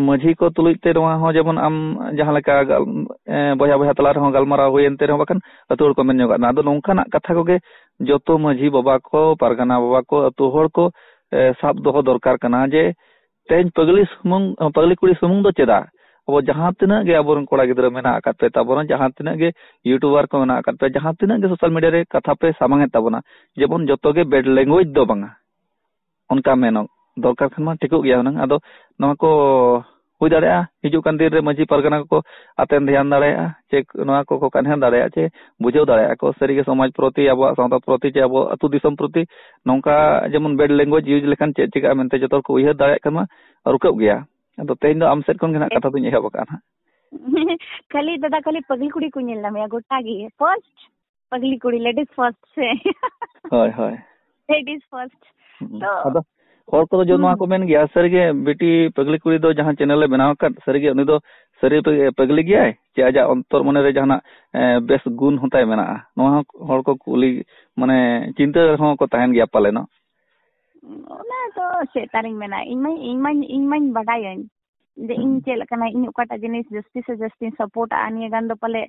ᱢᱟᱹᱡᱷᱤ ᱠᱚ ᱛᱩᱞᱩᱡ ᱛᱮ ᱱᱚᱣᱟ ᱦᱚᱸ ᱡᱮᱢᱚᱱ ᱟᱢ ᱡᱟᱦᱟᱸ ᱞᱮᱠᱟ ᱜᱟᱞ-, ᱮ, ᱵᱚᱭᱦᱟ ᱵᱚᱭᱦᱟ ᱛᱟᱞᱟ ᱨᱮᱦᱚᱸ ᱜᱟᱞᱢᱟᱨᱟᱣ ᱦᱩᱭᱮᱱ ᱛᱮ ᱨᱮᱦᱚᱸ ᱵᱟᱠᱷᱟᱱ ᱟᱹᱛᱩ ᱦᱚᱲ ᱠᱚ ᱢᱮᱱ ᱧᱚᱜᱚᱜ ᱠᱟᱱᱟ᱾ ᱟᱫᱚ ᱱᱚᱝᱠᱟᱱᱟᱜ ᱠᱟᱛᱷᱟ ᱠᱚᱜᱮ ᱡᱚᱛᱚ ᱢᱟᱹᱡᱷᱤ ᱵᱟᱵᱟ ᱠᱚ, ᱯᱟᱨᱜᱟᱱᱟ ᱵᱟᱵᱟ ᱠᱚ, ᱟᱹᱛᱩ ᱦᱚᱲ ᱠᱚ, ᱮ, ᱥᱟᱵ ᱫᱚᱦᱚ ᱫᱚᱨᱠᱟᱨ ᱠᱟᱱᱟ ᱡᱮ ᱛᱮᱦᱮᱧ ᱯᱟᱹᱜᱽᱞᱤ ᱥᱩᱢᱩᱝ, ᱯᱟᱹᱜᱽᱞᱤ ᱠᱩᱲᱤ ᱥᱩᱢᱩᱝ ᱫᱚ ᱪᱮᱫᱟᱜ? ᱟᱵᱚ ᱡᱟᱦᱟᱸ ᱛᱤᱱᱟᱹᱜ ᱜᱮ ᱟᱵᱚᱨᱮᱱ ᱠᱚᱲᱟ ᱜᱤᱫᱽᱨᱟᱹ ᱢᱮᱱᱟᱜ ᱟᱠᱟᱫ ᱯᱮ ᱛᱟᱵᱚᱱᱟ, ᱡᱟᱦᱟᱸ ᱛᱤᱱᱟᱹᱜ ᱜᱮ ᱭᱩᱴᱩᱵᱟᱨ ᱠᱚ ᱢᱮᱱᱟᱜ ᱟᱠᱟᱫ ᱯᱮ, ᱡᱟᱦᱟᱸ ᱛᱤᱱᱟᱹᱜ ᱜᱮ ᱥᱳᱥᱟᱞ ᱢᱤᱰᱤᱭᱟ ᱨᱮ ᱠᱟᱛᱷᱟ ᱯᱮ ᱥᱟᱢᱟᱝ ᱮᱫ ᱛᱟᱵᱚᱱᱟ, ᱡᱮᱢᱚᱱ ᱡᱚᱛᱚ ᱜᱮ ᱵᱮᱰ ᱞᱮᱝᱜᱩᱭᱮᱡᱽ ᱫᱚ ᱵᱟᱝᱟ, ᱚᱱᱠᱟ ᱢᱮᱱᱚᱜ ᱫᱚᱨᱠᱟᱨ ᱠᱷᱟᱱ ᱢᱟ ᱴᱷᱤᱠᱚᱜ ᱜᱮᱭᱟ ᱦᱩᱱᱟᱹᱝ᱾ ᱟᱫᱚ ᱱᱚᱣᱟ ᱠᱚ ᱦᱩᱭ ᱫᱟᱲᱮᱭᱟᱜᱼᱟ, ᱦᱤᱡᱩᱜ ᱠᱟᱱ ᱫᱤᱱ ᱨᱮ ᱢᱟᱹᱡᱷᱤ ᱯᱟᱨᱜᱟᱱᱟ ᱠᱚᱠᱚ ᱟᱛᱮᱱ ᱫᱷᱮᱭᱟᱱ ᱫᱟᱲᱮᱭᱟᱜᱼᱟ, ᱪᱮ ᱱᱚᱣᱟ ᱠᱚᱠᱚ ᱠᱟᱱᱦᱮ ᱫᱟᱲᱮᱭᱟᱜᱼᱟ, ᱪᱮ ᱵᱩᱡᱷᱟᱹᱣ ᱫᱟᱲᱮᱭᱟᱜᱼᱟ ᱠᱚ ᱥᱟᱹᱨᱤᱜᱮ ᱥᱚᱢᱟᱡᱽ ᱯᱨᱚᱛᱤ, ᱟᱵᱚᱣᱟᱜ ᱥᱟᱶᱛᱟ ᱯᱨᱚᱛᱤ, ᱪᱮ ᱟᱵᱚ ᱟᱹᱛᱩ ᱫᱤᱥᱚᱢ ᱯᱨᱚᱛᱤ ᱱᱚᱝᱠᱟ ᱡᱮᱢᱚᱱ bad language use ᱞᱮᱠᱷᱟᱱ ᱪᱮᱫ ᱪᱤᱠᱟᱹᱜᱼᱟ ᱢᱮᱱᱛᱮ ᱡᱚᱛᱚ ᱦᱚᱲ ᱠᱚ ᱩᱭᱦᱟᱹᱨ ᱫᱟᱲᱮᱭᱟᱜ ᱠᱷᱟᱱ ᱢᱟ ᱨᱩᱠᱟᱹᱜ ᱜᱮᱭᱟ᱾ ᱟᱫᱚ ᱛᱮᱦᱮᱧ ᱫᱚ ᱟᱢ ᱥᱮᱫ ᱠᱷᱚᱱ ᱜᱮ ᱱᱟᱦᱟᱜ ᱠᱟᱛᱷᱟ ᱫᱚᱧ ᱮᱦᱚᱵ ᱟᱠᱟᱫᱼᱟ ᱱᱟᱦᱟᱜ᱾ ᱠᱷᱟᱹᱞᱤ ᱫᱟᱫᱟ, ᱠᱷᱟᱹᱞᱤ ᱯᱟᱜᱽᱞᱤ ᱠᱩᱲᱤ ᱠᱚ ᱧᱮᱞ ᱧᱟᱢᱮᱭᱟ ᱜᱚᱴᱟ ᱜᱮ᱾ First ᱯᱟᱜᱽᱞᱤ ᱠᱩᱲᱤ, ladies first ᱥᱮ᱾ ᱦᱳᱭ, ᱦᱳᱭ᱾ Ladies first᱾ ᱦᱩᱸ᱾ ᱛᱚ ᱟᱫᱚ ᱦᱚᱲ ᱠᱚᱫᱚ ᱡᱚ ᱱᱚᱣᱟ ᱦᱩᱸ᱾ ᱠᱚ ᱢᱮᱱ ᱜᱮᱭᱟ, ᱥᱟᱹᱨᱤᱜᱮ ᱵᱤᱴᱤ ᱯᱟᱜᱽᱞᱤ ᱠᱩᱲᱤ ᱫᱚ ᱡᱟᱦᱟᱸ channel ᱮ ᱵᱮᱱᱟᱣ ᱟᱠᱟᱫ, ᱥᱟᱹᱨᱤᱜᱮ ᱩᱱᱤ ᱫᱚ ᱥᱟᱹᱨᱤ ᱯᱟᱹ-, ᱯᱟᱹᱜᱽᱞᱤ ᱜᱮᱭᱟᱭ ᱪᱮ ᱟᱡᱟᱜ ᱚᱱᱛᱚᱨ ᱢᱚᱱᱮ ᱨᱮ ᱡᱟᱦᱟᱱᱟᱜ, ᱮ, ᱵᱮᱥ ᱜᱩᱱ ᱦᱚᱸ ᱛᱟᱭ ᱢᱮᱱᱟᱜᱼᱟ? ᱱᱚᱣᱟ ᱦᱚᱸ ᱦᱚᱲ ᱠᱚ ᱠᱩᱞᱤ, ᱢᱟᱱᱮ, ᱪᱤᱱᱛᱟᱹ ᱨᱮᱦᱚᱸ ᱠᱚ ᱛᱟᱦᱮᱱ ᱜᱮᱭᱟ ᱯᱟᱞᱮᱱᱚᱜ᱾ ᱚᱱᱟ ᱫᱚ ᱪᱮᱫ ᱛᱟᱨᱤᱧ ᱢᱮᱱᱟ, ᱤᱧ ᱢᱟᱧ, ᱤᱧ ᱢᱟᱧ, ᱤᱧ ᱢᱟᱧ ᱵᱟᱰᱟᱭᱟᱹᱧ ᱡᱮ ᱤᱧ ᱪᱮᱫ ᱞᱮᱠᱟᱱᱟ, ᱤᱧ ᱚᱠᱟᱴᱟᱜ ᱡᱤᱱᱤᱥ ᱡᱟᱹᱥᱛᱤ ᱥᱮ ᱡᱟᱹᱥᱛᱤᱧ ᱥᱟᱯᱳᱨᱴᱟᱜᱼᱟ᱾ ᱱᱤᱭᱟᱹ ᱜᱟᱱ ᱫᱚ ᱯᱟᱞᱮ,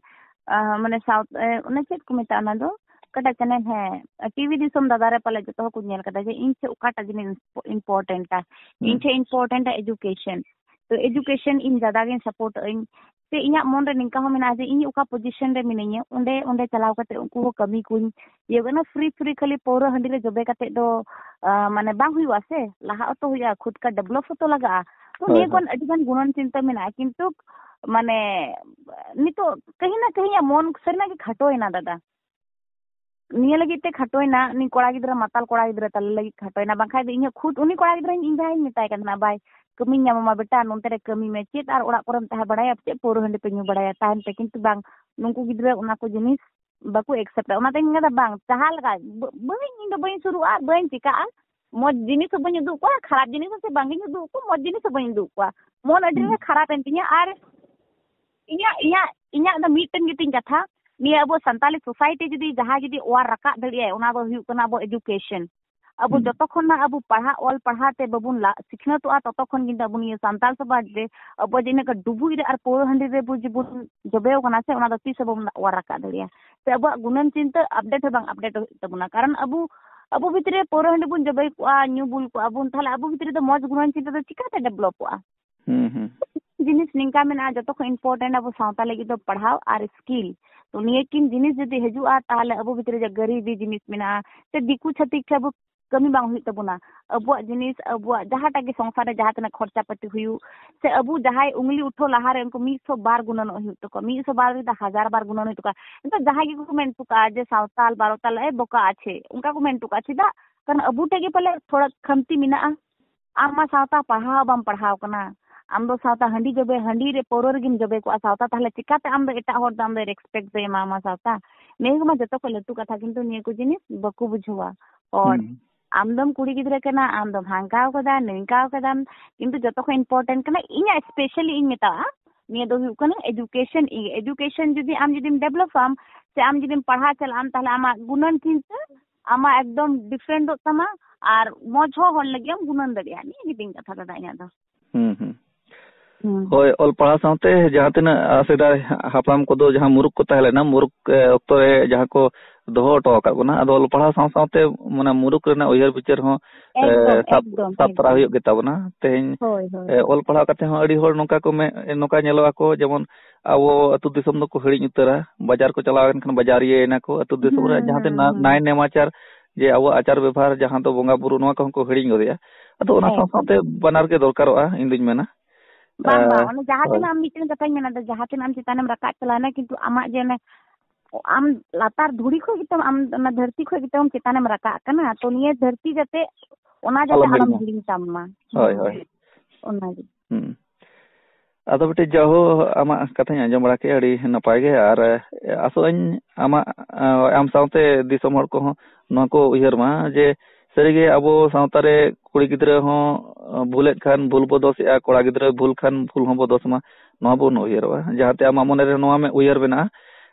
ᱟᱸ, ᱢᱟᱱᱮ ᱥᱟᱶ-, ᱮ, ᱚᱱᱮ ᱪᱮᱫ ᱠᱚ ᱢᱮᱛᱟᱜᱼᱟ ᱚᱱᱟ ᱫᱚ, ᱚᱠᱟᱴᱟᱜ channel, ᱦᱮᱸ, TV ᱫᱤᱥᱚᱢ ᱫᱟᱫᱟ ᱨᱮ ᱯᱟᱞᱮ ᱡᱚᱛᱚ ᱦᱚᱲ ᱠᱚ ᱧᱮᱞ ᱠᱟᱫᱟ ᱡᱮ ᱤᱧ ᱴᱷᱮᱡ ᱚᱠᱟᱴᱟᱜ ᱡᱤᱱᱤᱥ important ᱟ᱾ ᱤᱧ ᱴᱷᱮᱡ important ᱟ education᱾ ᱛᱚ education ᱤᱧ ᱡᱟᱫᱟ ᱜᱤᱧ ᱥᱟᱯᱳᱨᱴ ᱟᱹᱧ᱾ ᱥᱮ ᱤᱧᱟᱹᱜ ᱢᱚᱱ ᱨᱮ ᱱᱤᱝᱠᱟ ᱦᱚᱸ ᱢᱮᱱᱟᱜᱼᱟ ᱡᱮ ᱤᱧ ᱚᱠᱟ position ᱨᱮ ᱢᱤᱱᱟᱹᱧᱟ, ᱚᱸᱰᱮ, ᱚᱸᱰᱮ ᱪᱟᱞᱟᱣ ᱠᱟᱛᱮ ᱩᱱᱠᱩ ᱦᱚᱸ ᱠᱟᱹᱢᱤ ᱠᱚᱧ ᱤᱭᱟᱹ ᱠᱟᱱᱟ᱾ Free free ᱠᱷᱟᱹᱞᱤ ᱯᱟᱹᱣᱨᱟᱹ ᱦᱟᱺᱰᱤ ᱨᱮ ᱡᱚᱵᱮ ᱠᱟᱛᱮ ᱫᱚ, ᱟ, ᱢᱟᱱᱮ ᱵᱟᱝ ᱦᱩᱭᱩᱜᱼᱟ ᱥᱮ, ᱞᱟᱦᱟ ᱦᱚᱸᱛᱚ ᱦᱩᱭᱩᱜᱼᱟ, ᱠᱷᱩᱫ ᱠᱟ develop ᱦᱚᱸᱛᱚ ᱞᱟᱜᱟᱜᱼᱟ᱾ ᱛᱚ ᱦᱳᱭ, ᱱᱤᱭᱟᱹ ᱦᱳᱭ᱾ ᱠᱷᱚᱱ ᱟᱹᱰᱤ ᱜᱟᱱ ᱜᱩᱱᱟᱹᱱ ᱪᱤᱱᱛᱟᱹ ᱢᱮᱱᱟᱜᱼᱟ, ᱠᱤᱱᱛᱩ ᱢᱟᱱᱮ ᱱᱤᱛᱚᱜ ᱠᱟᱹᱦᱤ ᱱᱟ ᱠᱟᱹᱦᱤ ᱤᱧᱟᱹᱜ ᱢᱚᱱ ᱥᱟᱹᱨᱤᱱᱟᱜ ᱜᱮ ᱠᱷᱟᱴᱚᱭᱮᱱᱟ ᱫᱟᱫᱟ᱾ ᱱᱤᱭᱟᱹ ᱞᱟᱹᱜᱤᱫ ᱛᱮ ᱠᱷᱟᱴᱚᱭᱮᱱᱟ, ᱩᱱᱤ ᱠᱚᱲᱟ ᱜᱤᱫᱽᱨᱟᱹ, ᱢᱟᱛᱟᱞ ᱠᱚᱲᱟ ᱜᱤᱫᱽᱨᱟᱹ ᱛᱟᱞᱮ ᱞᱟᱹᱜᱤᱫ ᱠᱷᱟᱴᱚᱭᱮᱱᱟ᱾ ᱵᱟᱝᱠᱷᱟᱡ ᱫᱚ ᱤᱧᱟᱹᱜ ᱠᱷᱩᱫ ᱩᱱᱤ ᱠᱚᱲᱟ ᱜᱤᱫᱽᱨᱟᱹᱧ, ᱤᱧ ᱵᱷᱟᱭᱤᱧ ᱢᱮᱛᱟᱭ ᱠᱟᱱ ᱛᱟᱦᱮᱱᱟ, "ᱵᱷᱟᱭ, ᱠᱟᱹᱢᱤᱧ ᱧᱟᱢ ᱟᱢᱟ ᱵᱮᱴᱟ, ᱱᱚᱱᱛᱮ ᱨᱮ ᱠᱟᱹᱢᱤ ᱢᱮ, ᱪᱮᱫ ᱟᱨ ᱚᱲᱟᱜ ᱠᱚᱨᱮᱢ ᱛᱟᱦᱮᱸ ᱵᱟᱲᱟᱭᱟ, ᱪᱮᱫ ᱯᱟᱹᱣᱨᱟᱹ ᱦᱟᱺᱰᱤ ᱯᱮ ᱧᱩ ᱵᱟᱲᱟᱭᱟ ᱛᱟᱭᱚᱢ ᱛᱮ?" ᱠᱤᱱᱛᱩ ᱵᱟᱝ, ᱱᱩᱠᱩ ᱜᱤᱫᱽᱨᱟᱹ ᱚᱱᱟ ᱠᱚ ᱡᱤᱱᱤᱥ ᱵᱟᱠᱚ accept ᱟ᱾ ᱚᱱᱟᱛᱮᱧ ᱢᱮᱱᱫᱟ, ᱵᱟᱝ, ᱪᱟᱦᱟ ᱞᱮᱠᱟ ᱵᱟᱹ-, ᱵᱟᱹᱧ, ᱤᱧ ᱫᱚ ᱵᱟᱹᱧ ᱥᱩᱨᱩᱜᱼᱟ, ᱵᱟᱹᱧ ᱪᱤᱠᱟᱜᱼᱟ᱾ ᱢᱚᱡᱽ ᱡᱤᱱᱤᱥ ᱦᱚᱸ ᱵᱟᱹᱧ ᱩᱫᱩᱜ ᱠᱚᱣᱟ, ᱠᱷᱟᱨᱟᱯ ᱡᱤᱱᱤᱥ ᱦᱚᱸ ᱥᱮ ᱵᱟᱝ ᱜᱤᱧ ᱩᱫᱩᱜ ᱠᱚᱣᱟ, ᱢᱚᱡᱽ ᱡᱤᱱᱤᱥ ᱦᱚᱸ ᱵᱟᱹᱧ ᱩᱫᱩᱜ ᱠᱚᱣᱟ᱾ ᱢᱚᱱ ᱟᱹᱰᱤ ᱦᱩᱸ᱾ ᱨᱮ ᱠᱷᱟᱨᱟᱯ ᱮᱱ ᱛᱤᱧᱟ᱾ ᱟᱨ ᱤᱧᱟᱹᱜ, ᱤᱧᱟᱹᱜ, ᱤᱧᱟᱹᱜ ᱫᱚ ᱢᱤᱫᱴᱮᱱ ᱜᱮᱛᱤᱧ ᱠᱟᱛᱷᱟ, ᱱᱤᱭᱟᱹ ᱟᱵᱚ ᱥᱟᱱᱛᱟᱞᱤ society ᱡᱩᱫᱤ ᱡᱟᱦᱟᱸ ᱡᱩᱫᱤ ᱚᱣᱟᱨ ᱨᱟᱠᱟᱵ ᱫᱟᱲᱮᱭᱟᱜᱼᱟᱭ, ᱚᱱᱟ ᱫᱚ ᱦᱩᱭᱩᱜ ᱠᱟᱱᱟ ᱟᱵᱚ education᱾ ᱟᱵᱚ ᱦᱩᱸ᱾ ᱡᱚᱛᱚ ᱠᱷᱚᱱ ᱱᱟᱜ ᱟᱵᱚ ᱯᱟᱲᱦᱟᱜ ᱚᱞ ᱯᱟᱲᱦᱟᱣ ᱛᱮ ᱵᱟᱵᱚᱱ ᱞᱟ-, ᱥᱤᱠᱷᱱᱟᱹᱛᱚᱜᱼᱟ, ᱛᱚᱛᱚ ᱠᱷᱚᱱ ᱠᱤᱱᱛᱩ ᱟᱵᱚ ᱱᱤᱭᱟᱹ ᱥᱟᱱᱛᱟᱞ ᱥᱚᱢᱟᱡᱽ ᱨᱮ ᱟᱵᱚ ᱡᱮ ᱤᱱᱟᱹᱜ ᱰᱩᱵᱩᱡ ᱨᱮ ᱟᱨ ᱯᱟᱹᱣᱨᱟᱹ ᱦᱟᱺᱰᱤ ᱨᱮ ᱵᱚ-, ᱡᱮᱵᱚᱱ ᱡᱚᱵᱮᱣ ᱠᱟᱱᱟ ᱥᱮ, ᱚᱱᱟ ᱫᱚ ᱛᱤᱥ ᱦᱚᱸ ᱵᱟᱵᱚᱱ ᱚᱣᱟᱨ ᱨᱟᱠᱟᱵ ᱫᱟᱲᱮᱭᱟᱜᱼᱟ᱾ ᱥᱮ ᱟᱵᱚᱣᱟᱜ ᱜᱩᱱᱟᱹᱱ ᱪᱤᱱᱛᱟᱹ update ᱦᱚᱸ ᱵᱟᱝ update ᱦᱩᱭᱩᱜ ᱛᱟᱵᱚᱱᱟ, ᱠᱟᱨᱚᱱ ᱟᱵᱚ, ᱟᱵᱚ ᱵᱷᱤᱛᱨᱤ ᱨᱮ ᱯᱟᱹᱣᱨᱟᱹ ᱦᱟᱺᱰᱤ ᱵᱚᱱ ᱡᱚᱵᱮ ᱠᱚᱜᱼᱟ, ᱧᱩ ᱵᱩᱞ ᱠᱚᱜᱼᱟ ᱵᱚᱱ, ᱛᱟᱦᱞᱮ ᱟᱵᱚ ᱵᱷᱤᱛᱨᱤ ᱨᱮ ᱫᱚ ᱢᱚᱡᱽ ᱜᱩᱱᱟᱹᱱ ᱪᱤᱱᱛᱟᱹ ᱫᱚ ᱪᱤᱠᱟᱹᱛᱮ developᱚᱜᱼᱟ? ᱦᱩᱸ, ᱦᱩᱸ᱾ ᱡᱤᱱᱤᱥ ᱱᱤᱝᱠᱟ ᱢᱮᱱᱟᱜᱼᱟ, ᱡᱚᱛᱚ ᱠᱷᱚᱱ important ᱟᱵᱚ ᱥᱟᱶᱛᱟ ᱞᱟᱹᱜᱤᱫ ᱫᱚ ᱯᱟᱲᱦᱟᱣ ᱟᱨ skill᱾ ᱛᱚ ᱱᱤᱭᱟᱹ ᱠᱤᱱ ᱡᱤᱱᱤᱥ ᱡᱩᱫᱤ ᱦᱤᱡᱩᱜᱼᱟ, ᱛᱟᱦᱞᱮ ᱟᱵᱚ ᱵᱷᱤᱛᱨᱤ ᱨᱮ ᱜᱟᱹᱨᱤᱵᱤ ᱡᱤᱱᱤᱥ ᱢᱮᱱᱟᱜᱼᱟ, ᱥᱮ ᱫᱤᱠᱩ ᱪᱷᱟᱹᱛᱤᱠ ᱴᱷᱮᱱ ᱟᱵᱚ ᱠᱟᱹᱢᱤ ᱵᱟᱝ ᱦᱩᱭᱩᱜ ᱛᱟᱵᱚᱱᱟ᱾ ᱟᱵᱚᱣᱟᱜ ᱡᱤᱱᱤᱥ, ᱟᱵᱚᱣᱟᱜ ᱡᱟᱦᱟᱸᱴᱟᱜ ᱜᱮ ᱥᱚᱝᱥᱟᱨ ᱨᱮ ᱡᱟᱦᱟᱸ ᱛᱤᱱᱟᱹᱜ ᱠᱷᱚᱨᱪᱟ ᱯᱟᱹᱛᱤ ᱦᱩᱭᱩᱜ, ᱥᱮ ᱟᱵᱚ ᱡᱟᱦᱟᱸᱭ ᱩᱝᱞᱤ ᱩᱴᱷᱟᱹᱣ ᱞᱟᱦᱟᱨᱮ ᱩᱱᱠᱩ ᱢᱤᱫ ᱥᱚ ᱵᱟᱨ ᱜᱩᱱᱟᱹᱱᱚᱜ ᱦᱩᱭᱩᱜ ᱛᱟᱠᱚᱣᱟ, ᱢᱤᱫ ᱥᱚ ᱵᱟᱨ ᱨᱮᱫᱚ ᱦᱟᱡᱟᱨ ᱵᱟᱨ ᱜᱩᱱᱟᱹᱱ ᱦᱩᱭᱩᱜ ᱛᱟᱠᱚᱣᱟ᱾ ᱱᱤᱛᱚᱜ ᱡᱟᱦᱟᱸᱭ ᱜᱮᱠᱚ ᱢᱮᱱ ᱦᱚᱴᱚ ᱠᱟᱜᱼᱟ ᱡᱮ ᱥᱟᱶᱛᱟᱞ, ᱵᱟᱨᱚ ᱛᱟᱞ, ᱮ ᱵᱚᱠᱟ ᱟᱪᱷᱮ, ᱚᱱᱠᱟ ᱠᱚ ᱢᱮᱱ ᱦᱚᱴᱚ ᱠᱟᱜᱼᱟ᱾ ᱪᱮᱫᱟᱜ? ᱠᱟᱨᱚᱱ ᱟᱵᱚ ᱴᱷᱮᱡ ᱜᱮ ᱯᱟᱞᱮ ᱛᱷᱚᱲᱟ ᱠᱷᱟᱢᱛᱤ ᱢᱮᱱᱟᱜᱼᱟ᱾ ᱟᱢ ᱢᱟ ᱥᱟᱶᱛᱟ ᱯᱟᱲᱦᱟᱣ ᱵᱟᱢ ᱯᱟᱲᱦᱟᱣ ᱠᱟᱱᱟ, ᱟᱢ ᱫᱚ ᱥᱟᱶᱛᱟ ᱦᱟᱺᱰᱤ ᱡᱚᱵᱮ, ᱦᱟᱺᱰᱤ ᱨᱮ ᱯᱟᱹᱣᱨᱟᱹ ᱨᱮᱜᱮᱢ ᱡᱚᱵᱮ ᱠᱚᱜᱼᱟ ᱥᱟᱶᱛᱟ, ᱛᱟᱦᱞᱮ ᱪᱤᱠᱟᱛᱮ ᱟᱢ ᱫᱚ ᱮᱴᱟᱜ ᱦᱚᱲ ᱫᱚ ᱟᱢ ᱫᱚ respect ᱫᱚᱭ ᱮᱢᱟᱢᱟ ᱥᱟᱶᱛᱟ? ᱱᱤᱭᱟᱹ ᱠᱚᱢᱟ ᱡᱚᱛᱚ ᱠᱷᱚᱱ ᱞᱟᱹᱴᱩ ᱠᱟᱛᱷᱟ, ᱠᱤᱱᱛᱩ ᱱᱤᱭᱟᱹ ᱠᱚ ᱡᱤᱱᱤᱥ ᱵᱟᱠᱚ ᱵᱩᱡᱷᱟᱹᱣᱟ ᱦᱚᱲ᱾ ᱦᱩᱸ᱾ ᱟᱢ ᱫᱚᱢ ᱠᱩᱲᱤ ᱜᱤᱫᱽᱨᱟᱹ ᱠᱟᱱᱟ, ᱟᱢ ᱫᱚᱢ ᱦᱟᱝᱠᱟᱣ ᱠᱟᱫᱟ, ᱱᱤᱝᱠᱟᱣ ᱠᱟᱫᱟᱢ, ᱠᱤᱱᱛᱩ ᱡᱚᱛᱚ ᱠᱷᱚᱱ important ᱠᱟᱱᱟ, ᱤᱧᱟᱹᱜ specially ᱤᱧ ᱢᱮᱛᱟᱜᱼᱟ, ᱱᱤᱭᱟᱹ ᱫᱚ ᱦᱩᱭᱩᱜ ᱠᱟᱱᱟ education᱾ Education ᱡᱩᱫᱤ ᱟᱢ ᱡᱩᱫᱤᱢ develop ᱟᱢ, ᱥᱮ ᱟᱢ ᱡᱩᱫᱤᱢ ᱯᱟᱲᱦᱟᱣ ᱪᱟᱞᱟᱜ ᱟᱢ, ᱛᱟᱦᱞᱮ ᱟᱢᱟᱜ ᱜᱩᱱᱟᱹᱱ ᱪᱤᱱᱛᱟᱹ ᱟᱢᱟᱜ ᱮᱠᱫᱚᱢ different ᱚᱜ ᱛᱟᱢᱟ, ᱟᱨ ᱢᱚᱡᱽ ᱦᱚᱸ ᱦᱚᱲ ᱞᱟᱹᱜᱤᱫ ᱮᱢ ᱜᱩᱱᱟᱹᱱ ᱫᱟᱲᱮᱭᱟᱜᱼᱟ᱾ ᱱᱤᱭᱟᱹ ᱜᱮ ᱛᱤᱧ ᱠᱟᱛᱷᱟ ᱫᱟᱫᱟ ᱤᱧᱟᱹᱜ ᱫᱚ᱾ ᱦᱩᱸ, ᱦᱩᱸ᱾ ᱦᱩᱸ᱾ ᱦᱳᱭ, ᱚᱞ ᱯᱟᱲᱦᱟᱣ ᱥᱟᱶᱛᱮ ᱡᱟᱦᱟᱸ ᱛᱤᱱᱟᱹᱜ, ᱟ, ᱥᱮᱫᱟᱭ ᱦᱟᱯᱲᱟᱢ ᱠᱚᱫᱚ ᱡᱟᱦᱟᱸ ᱢᱩᱨᱩᱠ ᱠᱚ ᱛᱟᱦᱮᱸ ᱞᱮᱱᱟ, ᱢᱩᱨᱩᱠ, ᱮ, ᱚᱠᱛᱚ ᱨᱮ ᱡᱟᱦᱟᱸ ᱠᱚ ᱫᱚᱦᱚ ᱦᱚᱴᱚ ᱟᱠᱟᱫ ᱵᱚᱱᱟ, ᱟᱫᱚ ᱚᱞ ᱯᱟᱲᱦᱟᱣ ᱥᱟᱶ ᱥᱟᱶᱛᱮ, ᱢᱟᱱᱮ, ᱢᱩᱨᱩᱠ ᱨᱮᱱᱟᱜ ᱩᱭᱦᱟᱹᱨ ᱵᱤᱪᱟᱹᱨ ᱦᱚᱸ, ᱮ, ᱮᱠᱫᱚᱢ, ᱥᱟᱵ, ᱮᱠᱫᱚᱢ, ᱥᱟᱵ ᱛᱟᱨᱟ ᱮᱠᱫᱚᱢ᱾ ᱦᱩᱭᱩᱜ ᱜᱮᱛᱟ ᱵᱚᱱᱟ᱾ ᱛᱮᱦᱮᱧ, ᱦᱳᱭ, ᱦᱳᱭ᱾ ᱮ, ᱚᱞ ᱯᱟᱲᱦᱟᱣ ᱠᱟᱛᱮ ᱦᱚᱸ ᱟᱹᱰᱤ ᱦᱚᱲ ᱱᱚᱝᱠᱟ ᱠᱚ ᱢᱮ-, ᱱᱚᱝᱠᱟ ᱧᱮᱞᱚᱜ ᱟᱠᱚ, ᱡᱮᱢᱚᱱ ᱟᱵᱚ ᱟᱹᱛᱩ ᱫᱤᱥᱚᱢ ᱫᱚᱠᱚ ᱦᱤᱲᱤᱧ ᱩᱛᱟᱹᱨᱟ, ᱵᱟᱡᱟᱨ ᱠᱚ ᱪᱟᱞᱟᱣ ᱮᱱᱠᱷᱟᱱ ᱵᱟᱡᱟᱨᱤᱭᱟᱹ ᱮᱱᱟ ᱠᱚ, ᱟᱹᱛᱩ ᱫᱤᱥᱚᱢ ᱨᱮ ᱦᱩᱸ, ᱡᱟᱦᱟᱸ ᱦᱩᱸ, ᱛᱤᱱᱟᱹᱜ ᱦᱩᱸ᱾ ᱱᱟᱭ ᱱᱮᱢᱟᱪᱟᱨ, ᱡᱮ ᱟᱵᱚᱣᱟᱜ ᱟᱪᱟᱨ ᱵᱮᱵᱷᱟᱨ ᱡᱟᱦᱟᱸ ᱫᱚ ᱵᱚᱸᱜᱟ ᱵᱩᱨᱩ, ᱱᱚᱣᱟ ᱠᱚᱦᱚᱸ ᱠᱚ ᱦᱤᱲᱤᱧ ᱜᱚᱫᱮᱜᱼᱟ᱾ ᱟᱫᱚ ᱚᱱᱟ ᱥᱟᱶ ᱮᱠᱫᱚᱢ᱾ ᱥᱟᱶᱛᱮ ᱵᱟᱱᱟᱨ ᱜᱮ ᱫᱚᱨᱠᱟᱨᱚᱜᱼᱟ, ᱤᱧ ᱫᱩᱧ ᱢᱮᱱᱟ᱾ ᱵᱟᱝ, ᱵᱟᱝ, ᱮ, ᱚᱱᱮ ᱡᱟᱦᱟᱸ ᱦᱳᱭ᱾ ᱛᱤᱱᱟᱹᱜ ᱟᱢ ᱢᱤᱫᱴᱮᱱ ᱠᱟᱛᱷᱟᱧ ᱢᱮᱱᱟ, ᱡᱟᱦᱟᱸ ᱛᱤᱱᱟᱹᱜ ᱟᱢ ᱪᱮᱛᱟᱱᱮᱢ ᱨᱟᱠᱟᱵ ᱪᱟᱞᱟᱣᱮᱱᱟ, ᱠᱤᱱᱛᱩ ᱟᱢᱟᱜ ᱡᱮ ᱚᱱᱮ ᱟᱢ ᱞᱟᱛᱟᱨ ᱫᱷᱩᱲᱤ ᱠᱷᱚᱡ ᱜᱮᱛᱚ, ᱟᱢ ᱚᱱᱟ ᱫᱷᱟᱹᱨᱛᱤ ᱠᱷᱚᱡ ᱜᱮᱛᱚ ᱟᱢ ᱪᱮᱛᱟᱱᱮᱢ ᱨᱟᱠᱟᱵ ᱠᱟᱱᱟ᱾ ᱛᱚ ᱱᱤᱭᱟᱹ ᱫᱷᱟᱹᱨᱛᱤ ᱡᱟᱛᱮ, ᱚᱱᱟ ᱡᱟᱛᱮ ᱟᱞᱚᱢ ᱟᱞᱚᱢ ᱦᱤᱲᱤᱧᱟ᱾ ᱦᱤᱲᱤᱧ ᱛᱟᱢ ᱢᱟ᱾ ᱦᱳᱭ, ᱦᱳᱭ᱾ ᱚᱱᱟᱜᱮ᱾ ᱦᱩᱸ᱾ ᱟᱫᱚ ᱵᱤᱴᱤ, ᱡᱟᱦᱳ, ᱟᱢᱟᱜ ᱠᱟᱛᱷᱟᱧ ᱟᱸᱡᱚᱢ ᱵᱟᱲᱟ ᱠᱮᱫᱼᱟ, ᱟᱹᱰᱤ ᱱᱟᱯᱟᱭ ᱜᱮ᱾ ᱟᱨ, ᱮ, ᱟᱥᱚᱜ ᱟᱹᱧ ᱟᱢᱟᱜ, ᱮ, ᱟᱢ ᱥᱟᱶᱛᱮ ᱫᱤᱥᱚᱢ ᱦᱚᱲ ᱠᱚᱦᱚᱸ ᱱᱚᱣᱟ ᱠᱚ ᱩᱭᱦᱟᱹᱨ ᱢᱟ ᱡᱮ ᱥᱟᱹᱨᱤᱜᱮ ᱟᱵᱚ ᱥᱟᱶᱛᱟ ᱨᱮ ᱠᱩᱲᱤ ᱜᱤᱫᱽᱨᱟᱹ ᱦᱚᱸ, ᱮ, ᱵᱷᱩᱞᱮᱫ ᱠᱷᱟᱱ ᱵᱷᱩᱞ ᱵᱚ ᱫᱚᱥᱮᱜᱼᱟ, ᱠᱚᱲᱟ ᱜᱤᱫᱽᱨᱟᱹ ᱵᱷᱩᱞ ᱠᱷᱟᱱ ᱵᱷᱩᱞ ᱦᱚᱸᱵᱚ ᱫᱚᱥ ᱢᱟ, ᱱᱚᱣᱟ ᱵᱚᱱ ᱩᱭᱦᱟᱹᱨᱚᱜᱼᱟ᱾ ᱡᱟᱦᱟᱸᱛᱮ ᱟᱢᱟᱜ ᱢᱚᱱᱮ ᱨᱮ ᱱᱚᱣᱟ ᱢᱮ-, ᱩᱭᱦᱟᱹᱨ ᱢᱮᱱᱟᱜᱼᱟ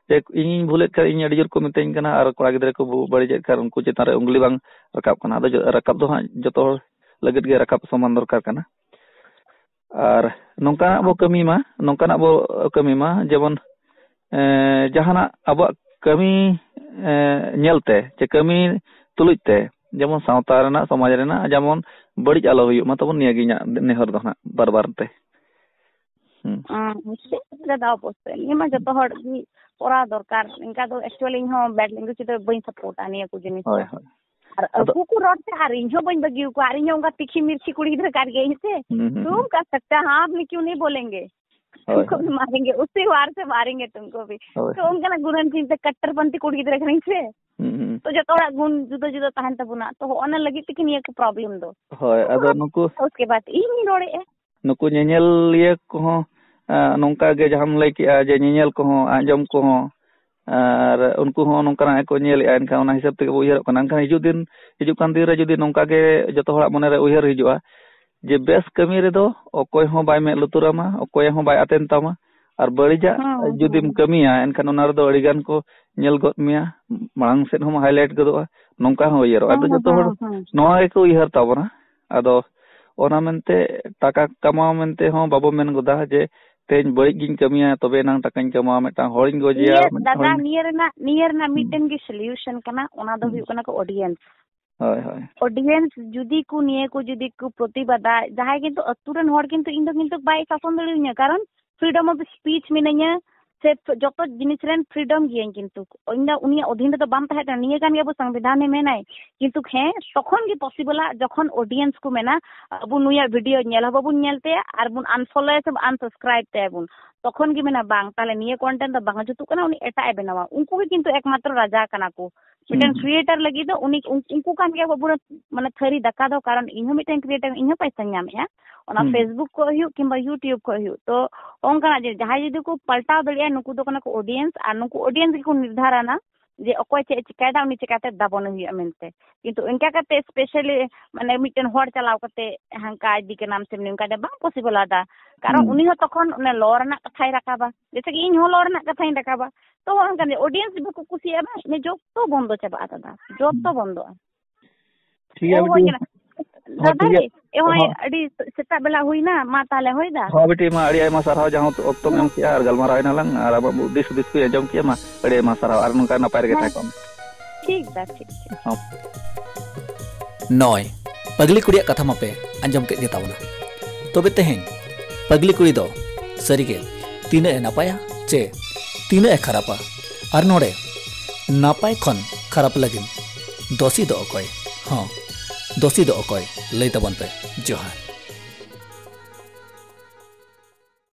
ᱡᱮ ᱤᱧᱤᱧ ᱵᱷᱩᱞᱮᱫ ᱠᱷᱟᱱ ᱤᱧ ᱟᱹᱰᱤ ᱡᱳᱨ ᱠᱚ ᱢᱤᱛᱟᱹᱧ ᱠᱟᱱᱟ, ᱟᱨ ᱠᱚᱲᱟ ᱜᱤᱫᱽᱨᱟᱹ ᱠᱚ ᱵᱷᱩ-, ᱵᱟᱹᱲᱤᱡᱮᱫ ᱠᱷᱟᱱ ᱩᱱᱠᱩ ᱪᱮᱛᱟᱱ ᱨᱮ ᱩᱝᱜᱽᱞᱤ ᱵᱟᱝ ᱨᱟᱠᱟᱵ ᱠᱟᱱᱟ᱾ ᱟᱫᱚ ᱡᱚ-, ᱨᱟᱠᱟᱵ ᱫᱚ ᱦᱟᱸᱜ ᱡᱚᱛᱚ ᱦᱚᱲ ᱞᱟᱹᱜᱤᱫ ᱜᱮ ᱨᱟᱠᱟᱵ ᱥᱚᱢᱟᱱ ᱫᱚᱨᱠᱟᱨ ᱠᱟᱱᱟ᱾ ᱟᱨ ᱱᱚᱝᱠᱟᱱᱟᱜ ᱵᱚ ᱠᱟᱹᱢᱤ ᱢᱟ, ᱱᱚᱝᱠᱟᱱᱟᱜ ᱵᱚ ᱠᱟᱹᱢᱤ ᱢᱟ, ᱡᱮᱢᱚᱱ, ᱮᱸ, ᱡᱟᱦᱟᱱᱟᱜ ᱟᱵᱚᱣᱟᱜ ᱠᱟᱹᱢᱤ, ᱮᱸ, ᱧᱮᱞᱛᱮ ᱪᱮ ᱠᱟᱹᱢᱤ ᱛᱩᱞᱩᱡ ᱛᱮ ᱡᱮᱢᱚᱱ ᱥᱟᱶᱛᱟ ᱨᱮᱱᱟᱜ, ᱥᱚᱢᱟᱡᱽ ᱨᱮᱱᱟᱜ ᱡᱮᱢᱚᱱ ᱵᱟᱹᱲᱤᱡ ᱟᱞᱚ ᱦᱩᱭᱩᱜ ᱢᱟ ᱛᱟᱵᱚᱱ, ᱱᱤᱭᱟᱹ ᱜᱮ ᱤᱧᱟᱹᱜ ᱱᱮᱦᱚᱨ ᱫᱚ ᱦᱟᱸᱜ ᱵᱟᱨ ᱵᱟᱨ ᱛᱮ᱾ ᱦᱩᱸ᱾ ᱦᱩᱸ, ᱚᱵᱚᱥᱥᱳᱭ ᱫᱟᱫᱟ, ᱚᱵᱚᱥᱥᱳᱭ᱾ ᱱᱤᱭᱟᱹ ᱢᱟ ᱡᱚᱛᱚ ᱦᱚᱲ ᱜᱮ ᱠᱚᱨᱟᱣ ᱫᱚᱨᱠᱟᱨ᱾ ᱤᱱᱠᱟ ᱫᱚ actually ᱤᱧ ᱦᱚᱸ bad language ᱫᱚ ᱵᱟᱹᱧ support ᱟ ᱱᱤᱭᱟᱹ ᱠᱚ ᱡᱤᱱᱤᱥ ᱫᱚ᱾ ᱦᱳᱭ, ᱦᱳᱭ᱾ ᱟᱨ ᱟᱫᱚ ᱟᱹᱠᱩ ᱠᱚ ᱨᱚᱲ ᱛᱮ ᱟᱨ ᱤᱧ ᱦᱚᱸ ᱵᱟᱹᱧ ᱵᱟᱹᱜᱤ ᱟᱠᱚᱣᱟ, ᱟᱨ ᱤᱧ ᱦᱚᱸ ᱚᱱᱠᱟ ᱛᱤᱠᱷᱤ ᱢᱤᱨᱪᱷᱤ ᱠᱩᱲᱤ ᱜᱤᱫᱽᱨᱟᱹ ᱠᱟᱱ ᱜᱤᱭᱟᱹᱧ ᱥᱮ᱾ ᱦᱩᱸ, ᱦᱩᱸ, ᱛᱩᱢ ᱦᱩᱸ᱾ ᱠᱟ ᱥᱟᱠᱛᱟ ᱦᱟᱸ, ᱟᱯ ᱱᱤ ᱠᱤᱭᱩ ᱱᱤ ᱵᱚᱞᱮᱝᱜᱮ? ᱦᱳᱭ, ᱛᱩᱢᱠᱚ ᱦᱳᱭ᱾ ᱢᱟᱨᱮᱝᱜᱮ, ᱩᱥᱤ ᱣᱟᱨ ᱥᱮ ᱢᱟᱨᱮᱝᱜᱮ ᱛᱩᱢᱠᱚ ᱵᱷᱤ᱾ ᱦᱳᱭ᱾ ᱛᱚ ᱚᱱᱠᱟᱱᱟᱜ ᱜᱩᱱᱟᱹᱱ ᱪᱤᱱᱛᱟᱹ ᱠᱟᱴᱴᱟᱨᱯᱚᱱᱛᱷᱤ ᱠᱩᱲᱤ ᱜᱤᱫᱽᱨᱟᱹ ᱠᱟᱹᱱᱟᱹᱧ ᱥᱮ᱾ ᱦᱩᱸ, ᱦᱩᱸ᱾ ᱛᱚ ᱡᱚᱛᱚ ᱦᱚᱲᱟᱜ ᱜᱩᱱ ᱡᱩᱫᱟᱹ ᱡᱩᱫᱟᱹ ᱛᱟᱦᱮᱱ ᱛᱟᱵᱚᱱᱟ, ᱛᱚ ᱦᱚᱸᱜᱼᱚ ᱱᱟ ᱞᱟᱹᱜᱤᱫ ᱛᱮᱜᱮ ᱱᱤᱭᱟᱹ ᱠᱚ ᱯᱨᱚᱵᱞᱮᱢ ᱫᱚ᱾ ᱦᱳᱭ, ᱟᱫᱚ ᱱᱩᱠᱩ ᱩᱥᱠᱮ ᱵᱟᱫ ᱤᱧ ᱨᱚᱲᱮᱫᱼᱟ᱾ ᱱᱩᱠᱩ ᱧᱮᱧᱮᱞᱤᱭᱟᱹ ᱠᱚᱦᱚᱸ, ᱟ, ᱱᱚᱝᱠᱟ ᱜᱮ ᱡᱟᱦᱟᱸᱢ ᱞᱟᱹᱭ ᱠᱮᱜᱼᱟ ᱡᱮ ᱧᱮᱧᱮᱞ ᱠᱚᱦᱚᱸ, ᱟᱸᱡᱚᱢ ᱠᱚᱦᱚᱸ, ᱟᱨ ᱩᱱᱠᱩ ᱦᱚᱸ ᱱᱚᱝᱠᱟᱱᱟᱜ ᱜᱮᱠᱚ ᱧᱮᱞᱮᱜᱼᱟ, ᱮᱱᱠᱷᱟᱱ ᱚᱱᱟ ᱦᱤᱥᱟᱹᱵ ᱛᱮᱜᱮ ᱵᱚ ᱩᱭᱦᱟᱹᱨᱚᱜ ᱠᱟᱱᱟ᱾ ᱮᱱᱠᱷᱟᱱ ᱦᱤᱡᱩᱜ ᱫᱤᱱ, ᱦᱤᱡᱩᱜ ᱠᱟᱱ ᱫᱤᱱ ᱨᱮ ᱡᱩᱫᱤ ᱱᱚᱝᱠᱟ ᱜᱮ ᱡᱚᱛᱚ ᱦᱚᱲᱟᱜ ᱢᱚᱱᱮ ᱨᱮ ᱩᱭᱦᱟᱹᱨ ᱦᱤᱡᱩᱜᱼᱟ ᱡᱮ ᱵᱮᱥ ᱠᱟᱹᱢᱤ ᱨᱮᱫᱚ ᱚᱠᱚᱭ ᱦᱚᱸ ᱵᱟᱭ ᱢᱮᱫ ᱞᱩᱛᱩᱨᱟᱢᱟ, ᱚᱠᱚᱭ ᱦᱚᱸ ᱵᱟᱭ ᱟᱛᱮᱱ ᱛᱟᱢᱟ, ᱟᱨ ᱵᱟᱹᱲᱤᱡᱟᱜ ᱦᱩᱸ, ᱡᱩᱫᱤᱢ ᱦᱩᱸ᱾ ᱠᱟᱹᱢᱤᱭᱟ, ᱮᱱᱠᱷᱟᱱ ᱚᱱᱟ ᱨᱮᱫᱚ ᱟᱹᱰᱤ ᱜᱟᱱ ᱠᱚ ᱧᱮᱞ ᱜᱚᱫ ᱢᱮᱭᱟ, ᱢᱟᱲᱟᱝ ᱥᱮᱫ ᱦᱚᱸᱢ highlight ᱜᱚᱫᱚᱜᱼᱟ, ᱱᱚᱝᱠᱟ ᱦᱚᱸ ᱩᱭᱦᱟᱹᱨᱚᱜᱼᱟ᱾ ᱟᱫᱚ ᱦᱩᱸ, ᱡᱚᱛᱚ ᱦᱚᱲ ᱦᱩᱸ, ᱦᱩᱸ᱾ ᱱᱚᱣᱟ ᱜᱮᱠᱚ ᱩᱭᱦᱟᱹᱨ ᱛᱟᱵᱚᱱᱟ᱾ ᱟᱫᱚ ᱚᱱᱟ ᱢᱮᱱᱛᱮ ᱴᱟᱠᱟ ᱠᱟᱢᱟᱣ ᱢᱮᱱᱛᱮ ᱦᱚᱸ ᱵᱟᱵᱚ ᱢᱮᱱ ᱜᱚᱫᱟ ᱡᱮ ᱛᱮᱦᱮᱧ ᱵᱟᱹᱲᱤᱡ ᱜᱤᱧ ᱠᱟᱹᱢᱤᱭᱟ, ᱛᱚᱵᱮ ᱮᱱᱟᱝ ᱴᱟᱠᱟᱧ ᱠᱟᱢᱟᱣᱟ, ᱢᱤᱫᱴᱟᱝ ᱦᱚᱲᱤᱧ ᱜᱚᱡᱮᱭᱟ, ᱱᱤᱭᱟᱹ ᱢᱤᱫ ᱫᱟᱫᱟ, ᱦᱚᱲᱤᱧ ᱱᱤᱭᱟᱹ ᱨᱮᱱᱟᱜ, ᱱᱤᱭᱟᱹ ᱨᱮᱱᱟᱜ ᱦᱩᱸ᱾ ᱢᱤᱫᱴᱮᱱ ᱜᱮ solution ᱠᱟᱱᱟ, ᱚᱱᱟ ᱫᱚ ᱦᱩᱸ᱾ ᱦᱩᱭᱩᱜ ᱠᱟᱱᱟ ᱠᱚ audience᱾ ᱦᱳᱭ, ᱦᱳᱭ᱾ Audience ᱡᱩᱫᱤ ᱠᱚ ᱱᱤᱭᱟᱹ ᱠᱚ ᱡᱩᱫᱤ ᱠᱚ ᱯᱨᱚᱛᱤᱵᱟᱫᱟ, ᱡᱟᱦᱟᱸᱭ ᱠᱤᱱᱛᱩ ᱟᱹᱛᱩ ᱨᱮᱱ ᱦᱚᱲ ᱠᱤᱱᱛᱩ ᱤᱧ ᱫᱚ ᱠᱤᱱᱛᱩ ᱵᱟᱭ ᱥᱟᱥᱚᱱ ᱫᱟᱲᱮᱭᱟᱹᱧᱟ, ᱠᱟᱨᱚᱱ freedom of speech ᱢᱤᱱᱟᱹᱧᱟ, ᱥᱮ ᱡᱚᱛᱚ ᱡᱤᱱᱤᱥ ᱨᱮᱱ freedom ᱜᱤᱭᱟᱹᱧ, ᱠᱤᱱᱛᱩ ᱤᱧ ᱫᱚ ᱩᱱᱤᱭᱟᱜ ᱚᱫᱷᱤᱱ ᱨᱮᱫᱚ ᱵᱟᱢ ᱛᱟᱦᱮᱸ ᱠᱟᱱᱟ᱾ ᱱᱤᱭᱟᱹ ᱠᱟᱱ ᱜᱮ ᱟᱵᱚ ᱥᱚᱝᱵᱤᱫᱷᱟᱱ ᱮ ᱢᱮᱱᱟᱭ, ᱠᱤᱱᱛᱩ ᱦᱮᱸ, ᱛᱚᱠᱷᱚᱱ ᱜᱮ possible ᱟ ᱡᱚᱠᱷᱚᱱ audience ᱠᱚ ᱢᱮᱱᱟ, ᱟᱵᱚ ᱱᱩᱭᱟᱜ video ᱧᱮᱞ ᱦᱚᱸ ᱵᱟᱵᱚᱱ ᱧᱮᱞ ᱛᱟᱭᱟ ᱟᱨ ᱵᱚᱱ unfollow ᱭᱟ ᱥᱮ unsubscribe ᱛᱟᱭᱟ ᱵᱚᱱ, ᱛᱚᱠᱷᱚᱱ ᱜᱮ ᱢᱮᱱᱟ, "ᱵᱟᱝ, ᱛᱟᱦᱞᱮ ᱱᱤᱭᱟᱹ content ᱫᱚ ᱵᱟᱝ ᱡᱩᱛᱩᱜ ᱠᱟᱱᱟ, ᱩᱱᱤ ᱮᱴᱟᱜ ᱮ ᱵᱮᱱᱟᱣᱟ᱾" ᱩᱱᱠᱩ ᱜᱮ ᱠᱤᱱᱛᱩ ᱮᱠᱢᱟᱛᱨᱚ ᱨᱟᱡᱟ ᱠᱟᱱᱟ ᱠᱚ᱾ ᱢᱤᱫᱴᱮᱱ ᱦᱩᱸ᱾ Creator ᱞᱟᱹᱜᱤᱫ ᱫᱚ ᱩᱱᱤ, ᱩᱱ-, ᱩᱱᱠᱩ ᱠᱟᱱ ᱜᱮᱭᱟ ᱠᱚ ᱯᱩᱨᱟᱹ, ᱢᱟᱱᱮ, ᱛᱷᱟᱹᱨᱤ ᱫᱟᱠᱟ ᱫᱚ, ᱠᱟᱨᱚᱱ ᱤᱧ ᱦᱚᱸ ᱢᱤᱫᱴᱮᱱ creator, ᱤᱧ ᱦᱚᱸ ᱯᱚᱭᱥᱟᱧ ᱧᱟᱢᱮᱫᱼᱟ, ᱚᱱᱟ ᱦᱩᱸ᱾ Facebook ᱠᱷᱚᱡ ᱦᱩᱭᱩᱜ ᱠᱤᱝᱵᱟ YouTube ᱠᱷᱚᱡ ᱦᱩᱭᱩᱜ᱾ ᱛᱚ ᱚᱱᱠᱟᱱᱟᱜ ᱡᱮ ᱡᱟᱦᱟᱸᱭ ᱡᱩᱫᱤ ᱠᱚ ᱯᱟᱞᱴᱟᱣ ᱫᱟᱲᱮᱭᱟᱜᱼᱟ, ᱱᱩᱠᱩ ᱫᱚ ᱠᱟᱱᱟ ᱠᱚ audience, ᱟᱨ ᱱᱩᱠᱩ audience ᱜᱮᱠᱚ ᱱᱤᱨᱫᱷᱟᱨᱟᱱᱟ ᱡᱮ ᱚᱠᱚᱭ ᱪᱮᱫ ᱮ ᱪᱤᱠᱟᱭᱮᱫᱟ, ᱩᱱᱤ ᱪᱤᱠᱟᱛᱮ ᱫᱟᱵᱚᱱᱮ ᱦᱩᱭᱩᱜᱼᱟ ᱢᱮᱱᱛᱮ᱾ ᱠᱤᱱᱛᱩ ᱤᱱᱠᱟ ᱠᱟᱛᱮ specially, ᱢᱟᱱᱮ, ᱢᱤᱫᱴᱮᱱ ᱦᱚᱲ ᱪᱟᱞᱟᱣ ᱠᱟᱛᱮ ᱦᱟᱱᱠᱟ ᱤᱫᱤ ᱠᱟᱱᱟᱢ ᱥᱮ ᱱᱚᱝᱠᱟ ᱫᱚ ᱵᱟᱝ possible ᱟ ᱫᱟ᱾ ᱠᱟᱨᱚᱱ ᱦᱩᱸ᱾ ᱩᱱᱤ ᱦᱚᱸ ᱛᱚᱠᱷᱚᱱ ᱚᱱᱮ law ᱨᱮᱱᱟᱜ ᱠᱟᱛᱷᱟᱭ ᱨᱟᱠᱟᱵᱟ, ᱡᱮᱭᱥᱮ ᱠᱤ ᱤᱧ ᱦᱚᱸ law ᱨᱮᱱᱟᱜ ᱠᱟᱛᱷᱟᱧ ᱨᱟᱠᱟᱵᱟ᱾ ᱛᱚ ᱚᱱᱠᱟ ᱜᱮ audience ᱵᱟᱠᱚ ᱠᱩᱥᱤᱭᱟᱜᱼᱟ ᱵᱟᱝ, ᱤᱱᱟᱹ ᱡᱚᱛᱚ ᱵᱚᱱᱫᱚ ᱪᱟᱵᱟᱜᱼᱟ ᱫᱟᱫᱟ, ᱡᱚᱛᱚ ᱦᱩᱸ᱾ ᱵᱚᱱᱫᱚᱜᱼᱟ᱾ ᱴᱷᱤᱠ ᱜᱮᱭᱟ ᱚ, ᱵᱤᱴᱤ᱾ ᱦᱳᱭ ᱠᱟᱱᱟ᱾ ᱦᱚᱸ, ᱫᱟᱫᱟ ᱴᱷᱤᱠ ᱜᱮᱭᱟ᱾ ᱨᱮ, ᱮ, ᱦᱚᱸᱜᱼᱚᱭ ᱦᱚᱸ᱾ ᱟᱹᱰᱤ ᱥᱮᱛᱟᱜ ᱵᱮᱞᱟ ᱦᱩᱭᱱᱟ, ᱢᱟ ᱛᱟᱦᱞᱮ ᱦᱳᱭ ᱫᱟ᱾ ᱦᱚᱸ ᱵᱤᱴᱤ, ᱢᱟ ᱟᱹᱰᱤ ᱟᱭᱢᱟ ᱥᱟᱨᱦᱟᱣ ᱡᱟᱦᱟᱸ ᱚᱠᱛᱚᱢ ᱮᱢ ᱠᱮᱜᱼᱟ ᱟᱨ ᱜᱟᱞᱢᱟᱨᱟᱣ ᱮᱱᱟ ᱞᱟᱝ ᱟᱨ ᱟᱢᱟᱜ ᱫᱤᱥ ᱦᱩᱫᱤᱥ ᱠᱚᱧ ᱟᱸᱡᱚᱢ ᱠᱮᱜᱼᱟ, ᱢᱟ ᱟᱹᱰᱤ ᱟᱭᱢᱟ ᱥᱟᱨᱦᱟᱣ ᱟᱨ ᱱᱚᱝᱠᱟ ᱱᱟᱯᱟᱭ ᱨᱮᱜᱮ ᱦᱮᱸ᱾ ᱛᱟᱦᱮᱸ ᱠᱚᱜ ᱢᱮ᱾ ᱴᱷᱤᱠ ᱫᱟ, ᱴᱷᱤᱠ, ᱴᱷᱤᱠ᱾ ᱦᱚᱸ᱾ ᱱᱚᱭ, ᱯᱟᱜᱽᱞᱤ ᱠᱩᱲᱤᱭᱟᱜ ᱠᱟᱛᱷᱟ ᱢᱟᱯᱮ ᱟᱸᱡᱚᱢ ᱠᱮᱫ ᱜᱮ ᱛᱟᱵᱚᱱᱟ᱾ ᱛᱚᱵᱮ ᱛᱮᱦᱮᱧ ᱯᱟᱜᱽᱞᱤ ᱠᱩᱲᱤ ᱫᱚ ᱥᱟᱹᱨᱤᱜᱮ ᱛᱤᱱᱟᱹᱜ ᱮ ᱱᱟᱯᱟᱭᱟ ᱪᱮ ᱛᱤᱱᱟᱹᱜ ᱮ ᱠᱷᱟᱨᱟᱯᱟ? ᱟᱨ ᱱᱚᱰᱮ ᱱᱟᱯᱟᱭ ᱠᱷᱚᱱ ᱠᱷᱟᱨᱟᱯ ᱞᱟᱹᱜᱤᱫ ᱫᱚᱥᱤ ᱫᱚ ᱚᱠᱚᱭ? ᱦᱚᱸ, ᱫᱚᱥᱤ ᱫᱚ ᱚᱠᱚᱭ? ᱞᱟᱹᱭ ᱛᱟᱵᱚᱱ ᱯᱮ᱾ ᱡᱚᱦᱟᱨ᱾